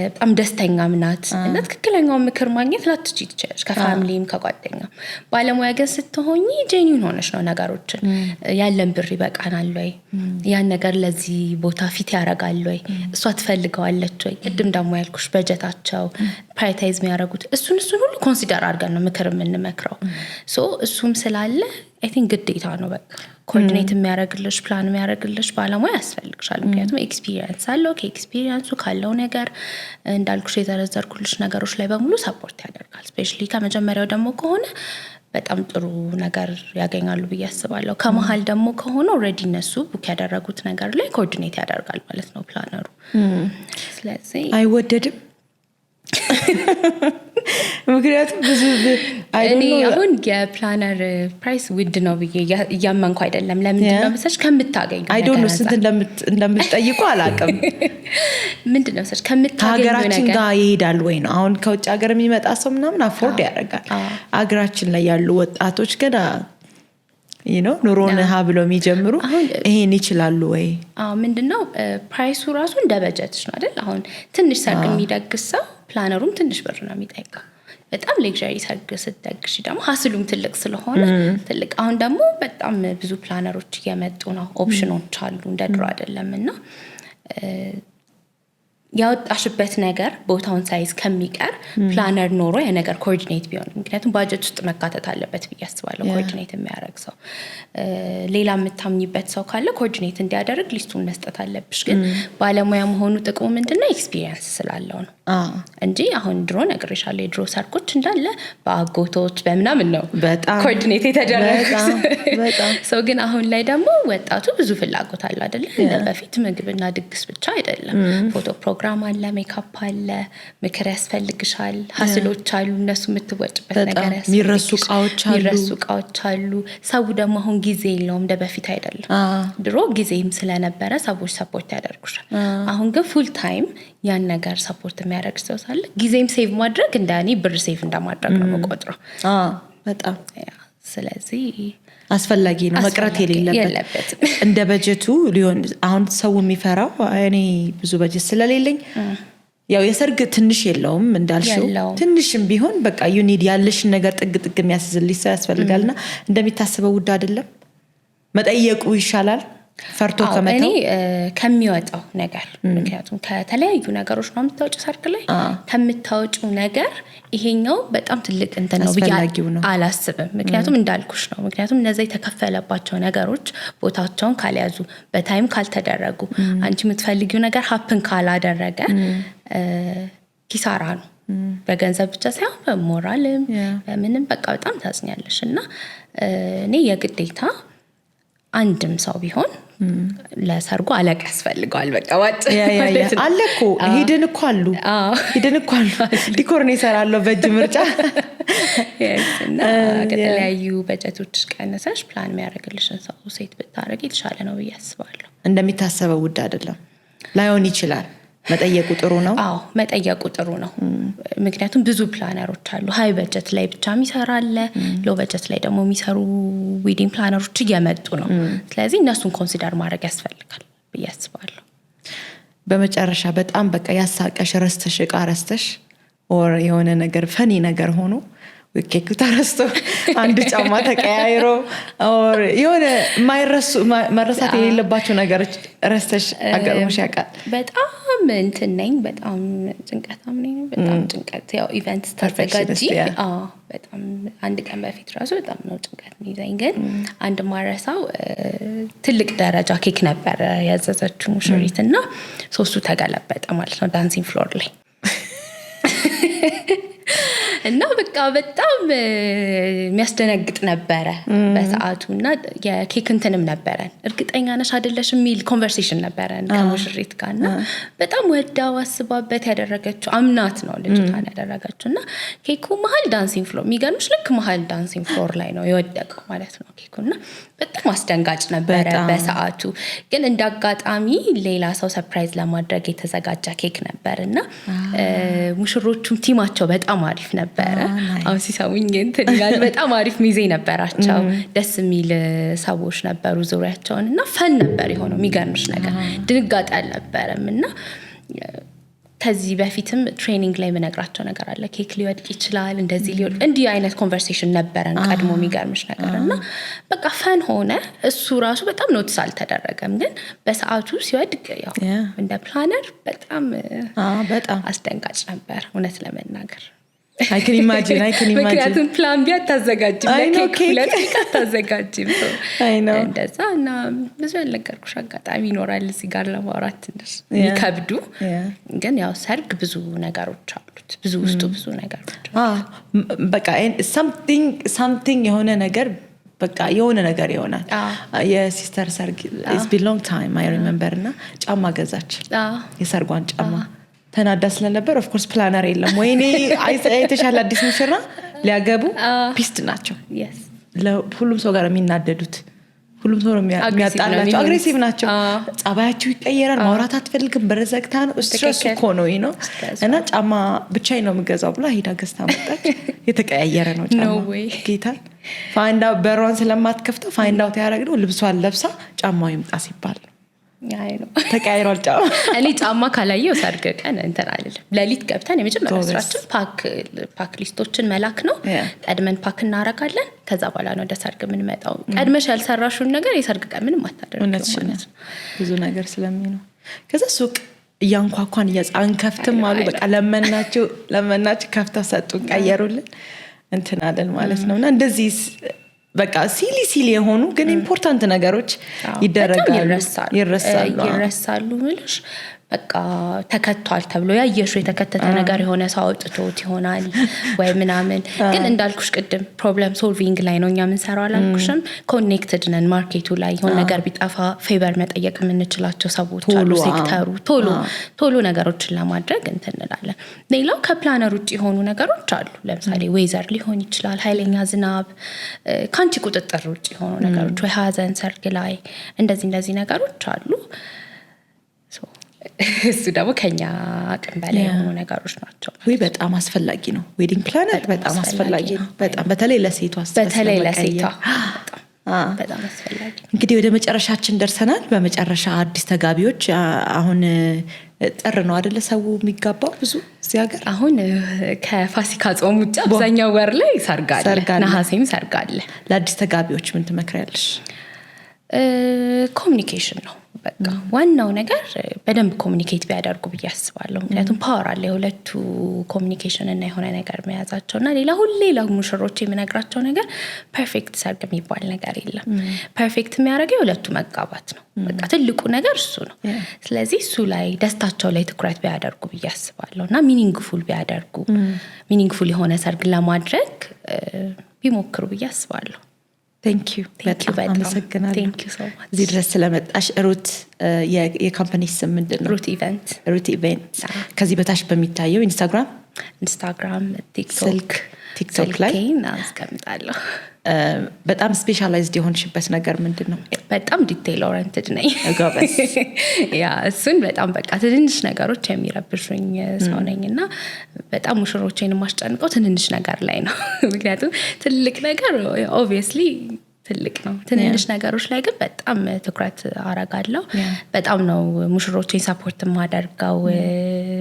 በጣም ደስተኛም ናት እና ትክክለኛውን ምክር ማግኘት ላትችይ ትችያለሽ፣ ከ family ም ከጓደኛም። ባለሙያ ግን ስትሆኚ genuine ሆነሽ ነው ነገሮችን፣ ያለን ብር ይበቃናል ወይ፣ ያን ነገር ለዚህ ቦታ fit ያደርጋል ወይ፣ እሷ ትፈልገዋለች ወይ፣ ቅድም ደግሞ ያልኩሽ በጀታቸው፣ prioritize የሚያደርጉት፣ እሱን እሱን ሁሉ consider አድርገን ነው ምክር የምንመክረው። So እሱም ስላለ I think ግዴታ ነው። በቃ coordinate የሚያደርግልሽ፣ ፕላን የሚያደርግልሽ ባለሙያ ያስፈልግሻል። ምክንያቱም experience አለው። ከ experience ኡ ካለው ነገር፣ እንዳልኩሽ የዘረዘርኩልሽ ነገሮች ላይ በሙሉ support ያደርጋል። Especially ከመጀመሪያው ደግሞ ከሆነ በጣም ጥሩ ነገር ያገኛሉ ብዬ አስባለሁ። ከመሀል ደግሞ ከሆነ already እነሱ book ያደረጉት ነገር ላይ coordinate ያደርጋል ማለት ነው planner ኡ። ስለዚህ አይወደድም? ምክንያቱም ብዙ እኔ አሁን የ planner price ውድ ነው ብዬ እያመንኩ አይደለም። ለምንድን ነው መሰለሽ? ከምታገኙ I don't know፣ ስንት እንደምትጠይቁ አላውቅም። ምንድን ነው መሰለሽ? ከምታገኙ ከሀገራችን ጋር ይሄዳል ወይ ነው። አሁን ከውጭ ሀገር የሚመጣ ሰው ምናምን afford ያደርጋል። ሀገራችን ላይ ያሉ ወጣቶች ገና ነው ኑሮን ሀ ብለው የሚጀምሩ ይሄን ይችላሉ ወይ? ምንድነው፣ price ኡ ራሱ እንደ በጀትሽ ነው አይደል? አሁን ትንሽ ሰርግ የሚደግስ ሰው planner ኡም ትንሽ ብር ነው የሚጠይቀው። በጣም luxury ሰርግ ስትደግሽ ደግሞ hassle ኡም ትልቅ ስለሆነ ትልቅ። አሁን ደግሞ በጣም ብዙ planner ኦች እየመጡ ነው። ኦፕሽኖች አሉ፣ እንደ ድሮ አይደለም። እና ያወጣሽበት ነገር ቦታውን ሳይዝ ከሚቀር planner ኖሮ የነገር coordinate ቢሆን፣ ምክንያቱም ባጀት ውስጥ መካተት አለበት ብዬ አስባለሁ። Coordinate የሚያደርግ ሰው፣ ሌላ የምታምኝበት ሰው ካለ coordinate እንዲያደርግ list ኡን መስጠት አለብሽ። ግን ባለሙያ መሆኑ ጥቅሙ ምንድነው? Experience ስላለው ነው እንጂ አሁን ድሮ ነግሬሻለሁ፣ የድሮ ሰርጎች እንዳለ በአጎቶች በምናምን ነው coordinate የተደረጉት። So ግን አሁን ላይ ደግሞ ወጣቱ ብዙ ፍላጎት አለ አይደለ? እንደ በፊት ምግብና ድግስ ብቻ አይደለም። ፎቶ ፕሮግራም አለ፣ ሜካፕ አለ፣ ምክር ያስፈልግሻል፣ hassle ኦች አሉ፣ እነሱ የምትወጭበት ነገር የሚረሱ እቃዎች አሉ። የሚረሱ እቃዎች አሉ። ሰው ደግሞ አሁን ጊዜ የለውም፣ እንደ በፊት አይደለም። ድሮ ጊዜም ስለነበረ ሰዎች support ያደርጉሻል። አሁን ግን full time ያን ነገር support የሚያደርግ ሰው ሳለ ጊዜም save ማድረግ እንደ እኔ ብር save እንደማድረግ ነው የምቆጥረው። በጣም። ስለዚህ አስፈላጊ ነው፣ መቅረት የሌለበት እንደ በጀቱ ሊሆን። አሁን ሰው የሚፈራው እኔ ብዙ በጀት ስለሌለኝ፣ ያው የሰርግ ትንሽ የለውም እንዳልሽው፣ ትንሽም ቢሆን በቃ you need ያለሽን ነገር ጥግ ጥግ የሚያስይዝልሽ ሰው ያስፈልጋል። እና እንደሚታሰበው ውድ አይደለም፣ መጠየቁ ይሻላል ፈርቶ ከመተው። እኔ ከሚወጣው ነገር፣ ምክንያቱም ከተለያዩ ነገሮች ነው የምታወጪው ሰርግ ላይ፣ ከምታወጪው ነገር ይሄኛው በጣም ትልቅ እንትን ነው ብዬ አላስብም። ምክንያቱም እንዳልኩሽ ነው። ምክንያቱም እነዛ የተከፈለባቸው ነገሮች ቦታቸውን ካልያዙ፣ በ time ካልተደረጉ፣ አንቺ የምትፈልጊው ነገር happen ካላደረገ ኪሳራ ነው። በገንዘብ ብቻ ሳይሆን በሞራልም በምንም በቃ በጣም ታዝኛለሽ። እና እኔ የግዴታ አንድም ሰው ቢሆን ለሰርጉ አለቃ ያስፈልገዋል። በቃ ዋጭ አለ እኮ፣ ሂድን እኮ አሉ፣ ሂድን እኮ አሉ። Decor ነው ይሰራለሁ በእጅ ምርጫ። እና ከተለያዩ በጀቶች ቀንሰሽ ፕላን የሚያደርግልሽን ሰው set ብታደርግ የተሻለ ነው ብዬ አስባለሁ። እንደሚታሰበው ውድ አይደለም፣ ላይሆን ይችላል። መጠየቁ ጥሩ ነው። አዎ፣ መጠየቁ ጥሩ ነው። ምክንያቱም ብዙ planner ኦች አሉ። High budget ላይ ብቻ የሚሰራ አለ፣ low budget ላይ ደግሞ የሚሰሩ wedding planner ኦች እየመጡ ነው። ስለዚህ እነሱን consider ማድረግ ያስፈልጋል ብዬ አስባለሁ። በመጨረሻ በጣም በቃ ያሳቀሽ፣ ረስተሽ፣ እቃ ረስተሽ or የሆነ ነገር funny ነገር ሆኖ፣ ኬኩ ተረስቶ፣ አንድ ጫማ ተቀያይሮ or የሆነ የማይረሱ፣ መረሳት የሌለባቸው ነገሮች ረስተሽ አጋጥሞሽ ያውቃል? በጣም እንትን ነኝ፣ በጣም ጭንቀታም ነኝ። በጣም ጭንቀት፣ ያው event ስታዘጋጂ በጣም አንድ ቀን በፊት ራሱ በጣም ነው ጭንቀት የሚይዘኝ። ግን አንድ ማረሳው ትልቅ ደረጃ ኬክ ነበረ ያዘዘችው ሙሽሪት እና ሶስቱ ተገለበጠ ማለት ነው dancing floor ላይ። እና በቃ በጣም የሚያስደነግጥ ነበረ በሰዓቱ። እና የኬክ እንትንም ነበረን፣ እርግጠኛ ነሽ አይደለሽ የሚል conversation ነበረን ከሙሽሪት ጋር። እና በጣም ወዳው አስባበት ያደረገችው፣ አምናት ነው ልጅቷን ያደረገችው። እና ኬኩ መሀል dancing floor፣ የሚገርምሽ ልክ መሀል dancing floor ላይ ነው የወደቀው ማለት ነው ኬኩ። እና በጣም አስደንጋጭ ነበረ በሰዓቱ። ግን እንደ አጋጣሚ ሌላ ሰው surprise ለማድረግ የተዘጋጀ ኬክ ነበር እና ሙሽሮቹም team ኣቸው በጣም አሪፍ ነበረ። አሁን ሲሰሙኝ እንትን ይላል። በጣም አሪፍ ሚዜ ነበራቸው። ደስ የሚል ሰዎች ነበሩ ዙሪያቸውን እና fun ነበር የሆነው። የሚገርምሽ ነገር ድንጋጤ አልነበረም። እና ከዚህ በፊትም training ላይ የምነግራቸው ነገር አለ። ኬክ ሊወድቅ ይችላል፣ እንደዚህ ሊወድቅ፣ እንዲህ አይነት conversation ነበረን ቀድሞ፣ የሚገርምሽ ነገር። እና በቃ fun ሆነ። እሱ ራሱ በጣም notice አልተደረገም፣ ግን በሰዓቱ ሲወድቅ ያው እንደ planner በጣም በጣም አስደንጋጭ ነበር እውነት ለመናገር። I can imagine, I can imagine. ምክንያቱም plan B አታዘጋጅም፣ I know, ለኬክ ኬክ። 2 week አታዘጋጅም። So I know. እንደዛ እና ብዙ ያልነገርኩሽ አጋጣሚ ይኖራል እዚህ ጋር ለማውራት ትንሽ የሚከብዱ፣ ግን ያው ሰርግ ብዙ ነገሮች አሉት፣ ብዙ ውስጡ ብዙ ነገሮች። በቃ something የሆነ ነገር፣ በቃ የሆነ ነገር ይሆናል። የ sister ሰርግ፣ it's been long time, I remember፣ እና ጫማ ገዛች፣ የሰርጓን ጫማ። ተናዳ ስለነበር፣ of course planner የለም። ወይኔ፣ የተሻለ አዲስ ሙሽራ ሊያገቡ pissed ናቸው። ሁሉም ሰው ጋር የሚናደዱት፣ ሁሉም ሰው ነው aggressive ነው የሚያጣላቸው። የሚሆኑት። Aggressive ናቸው። ጸባያቸው ይቀየራል። ማውራት አትፈልግም። በር ዘግታ ነው። Stress ትክክል። እኮ ነው ነው። Stress። እና ጫማ ብቻዬን ነው የምገዛው ብላ ሄዳ ገዝታ መጣች። የተቀያየረ ነው ጫማ። No way. ጌታ፣ find out በሯን ስለማትከፍተው find out ያደረግነው ልብሷን ለብሳ ጫማው ይምጣ ሲባል ነው። አይ ነው። ተቀያይሯል ጫማ። እኔ ጫማ ካላየው ሰርግ ቀን እንትን አልልም። ሌሊት ገብተን የመጀመሪያ ጎበዝ። ስራችን pack list ኦችን መላክ ነው። ቀድመን pack እናረጋለን። ከዛ በኋላ ነው ወደ ሰርግ የምንመጣው። ቀድመሽ ያልሰራሽውን ነገር የሰርግ ቀን ምንም አታደርጊውም እውነትሽን ማለት ነው። ነው። ብዙ ነገር ስለሚኖር ከዛ ሱቅ እያንኳኳን አንከፍትም አሉ። በቃ ለመናቸው ለመናቸው፣ ከፍተው ሰጡን፣ ቀየሩልን፣ እንትን አለን ማለት ነው። እና እንደዚህ በቃ silly silly የሆኑ ግን important ነገሮች ይደረጋሉ፣ በጣም ይረሳሉ። ይረሳሉ። ይረሳሉ ምልሽ በቃ ተከቷል ተብሎ ያየሽው የተከተተ ነገር የሆነ ሰው አውጥቶት ይሆናል ወይ ምናምን። ግን እንዳልኩሽ ቅድም problem solving ላይ ነው እኛ የምንሰራው አላልኩሽም? Connected ነን market ኡ ላይ። የሆነ ነገር ቢጠፋ favor መጠየቅ የምንችላቸው ሰዎች አሉ። ቶሎ፣ ሴክተሩ ቶሎ ቶሎ ነገሮችን ለማድረግ እንትን እንላለን። ሌላው ከ planner ውጭ የሆኑ ነገሮች አሉ። ለምሳሌ weather ሊሆን ይችላል፣ ኃይለኛ ዝናብ፣ ከአንቺ ቁጥጥር ውጭ የሆኑ ነገሮች ወይ ሀዘን ሰርግ ላይ፣ እንደዚህ እንደዚህ ነገሮች አሉ። So እሱ ደግሞ ከኛ አቅም በላይ የሆኑ ነገሮች ናቸው። ወይ በጣም አስፈላጊ ነው። Wedding planner በጣም አስፈላጊ ነው። በጣም በተለይ ለሴቷ stress በተለይ ለሴቷ ለመቀየር። በጣም በጣም አስፈላጊ ነው። እንግዲህ ወደ መጨረሻችን ደርሰናል። በመጨረሻ አዲስ ተጋቢዎች፣ አሁን ጥር ነው አደለ ሰው የሚጋባው ብዙ እዚህ ሀገር? አሁን ከፋሲካ ጾም ውጭ አብዛኛው ወር ላይ ሰርግ አለ። ሰርግ አለ። ነሐሴም ሰርግ አለ። ለአዲስ ተጋቢዎች ምን ትመክሪያለሽ? Communication ነው በቃ ዋናው ነገር። በደንብ communicate ቢያደርጉ ብዬ አስባለሁ። ምክንያቱም power አለ የሁለቱ communication እና የሆነ ነገር መያዛቸው። እና ሌላ ሁሌ ለሙሽሮች የምነግራቸው ነገር perfect ሰርግ የሚባል ነገር የለም። Perfect የሚያደርገው የሁለቱ መጋባት ነው። በቃ ትልቁ ነገር እሱ ነው። ስለዚህ እሱ ላይ፣ ደስታቸው ላይ ትኩረት ቢያደርጉ ብዬ አስባለሁ እና meaningful ቢያደርጉ፣ meaningful የሆነ ሰርግ ለማድረግ ቢሞክሩ ብዬ አስባለሁ። Thank you። Thank you። በጣም በጣም። አመሰግናለሁ። Thank you so much. እዚህ ድረስ ስለመጣሽ። ሩት፣ የ company ስም ምንድን ነው? ሩት Event። ሩት Event። ከዚህ በታች በሚታየው ኢንስታግራም፣ ኢንስታግራም፣ ቲክቶክ፣ ስልክ፣ ቲክቶክ ላይ ስልኬን አስቀምጣለሁ። በጣም specialized የሆንሽበት ነገር ምንድን ነው? በጣም detail oriented ነኝ። ጎበዝ። Yeah፣ እሱን በጣም በቃ ትንንሽ ነገሮች የሚረብሹኝ ሰው ነኝ እና በጣም ሙሽሮቼን የማስጨንቀው ትንንሽ ነገር ላይ ነው። ምክንያቱም ትልቅ ነገር obviously ትልቅ ነው። ትንንሽ ነገሮች ላይ ግን በጣም ትኩረት አረጋለሁ። በጣም ነው ሙሽሮቼን support የማደርገው።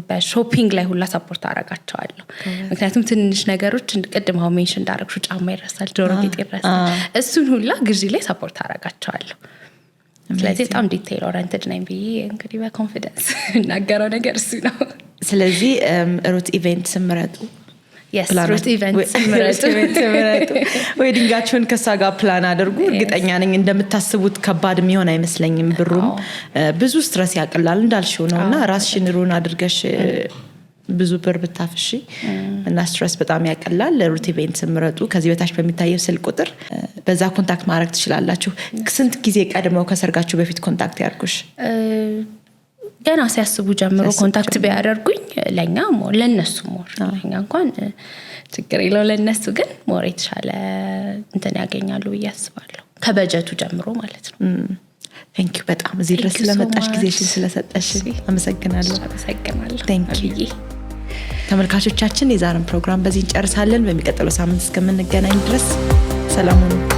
በ shopping ላይ ሁላ support አረጋቸዋለሁ። ምክንያቱም ትንንሽ ነገሮች፣ ቅድም አሁን mention እንዳረግሽው ጫማ ይረሳል፣ ጆሮ ጌጥ ይረሳል። እሱን ሁላ ግዢ ላይ support አረጋቸዋለሁ። ስለዚህ በጣም detail oriented ነኝ ብዬ እንግዲህ በ confidence የምናገረው ነገር እሱ ነው። ስለዚህ ሩት Event ምረጡ። Yes፣ ሩት Event ምረጡ። ምረጡ። Wedding ኣችሁን ከሷ ጋር ፕላን አድርጉ። እርግጠኛ ነኝ እንደምታስቡት ከባድ የሚሆን አይመስለኝም። ብሩም ብዙ stress ያቀላል እንዳልሽው ነው እና ራስሽን run አድርገሽ ብዙ ብር ብታፍሺ እና stress በጣም ያቀላል። ሩት Event ምረጡ። ከዚህ በታች በሚታየው ስልክ ቁጥር በዛ contact ማድረግ ትችላላችሁ። ስንት ጊዜ ቀድመው ከሰርጋችሁ በፊት contact ያድርጉሽ? ገና ሲያስቡ ጀምሮ contact ቢያደርጉኝ ለእኛ more፣ ለእነሱ more፣ ለእኛ እንኳን ችግር የለው፣ ለእነሱ ግን more የተሻለ እንትን ያገኛሉ ብዬ አስባለሁ። ከበጀቱ ጀምሮ ማለት ነው። Thank you በጣም እዚህ ድረስ ስለመጣሽ፣ ጊዜሽን ስለሰጠሽ አመሰግናለሁ። አመሰግናለሁ። Thank you። ተመልካቾቻችን፣ የዛሬን ፕሮግራም በዚህ እንጨርሳለን። በሚቀጥለው ሳምንት እስከምንገናኝ ድረስ ሰላም ሁኑ።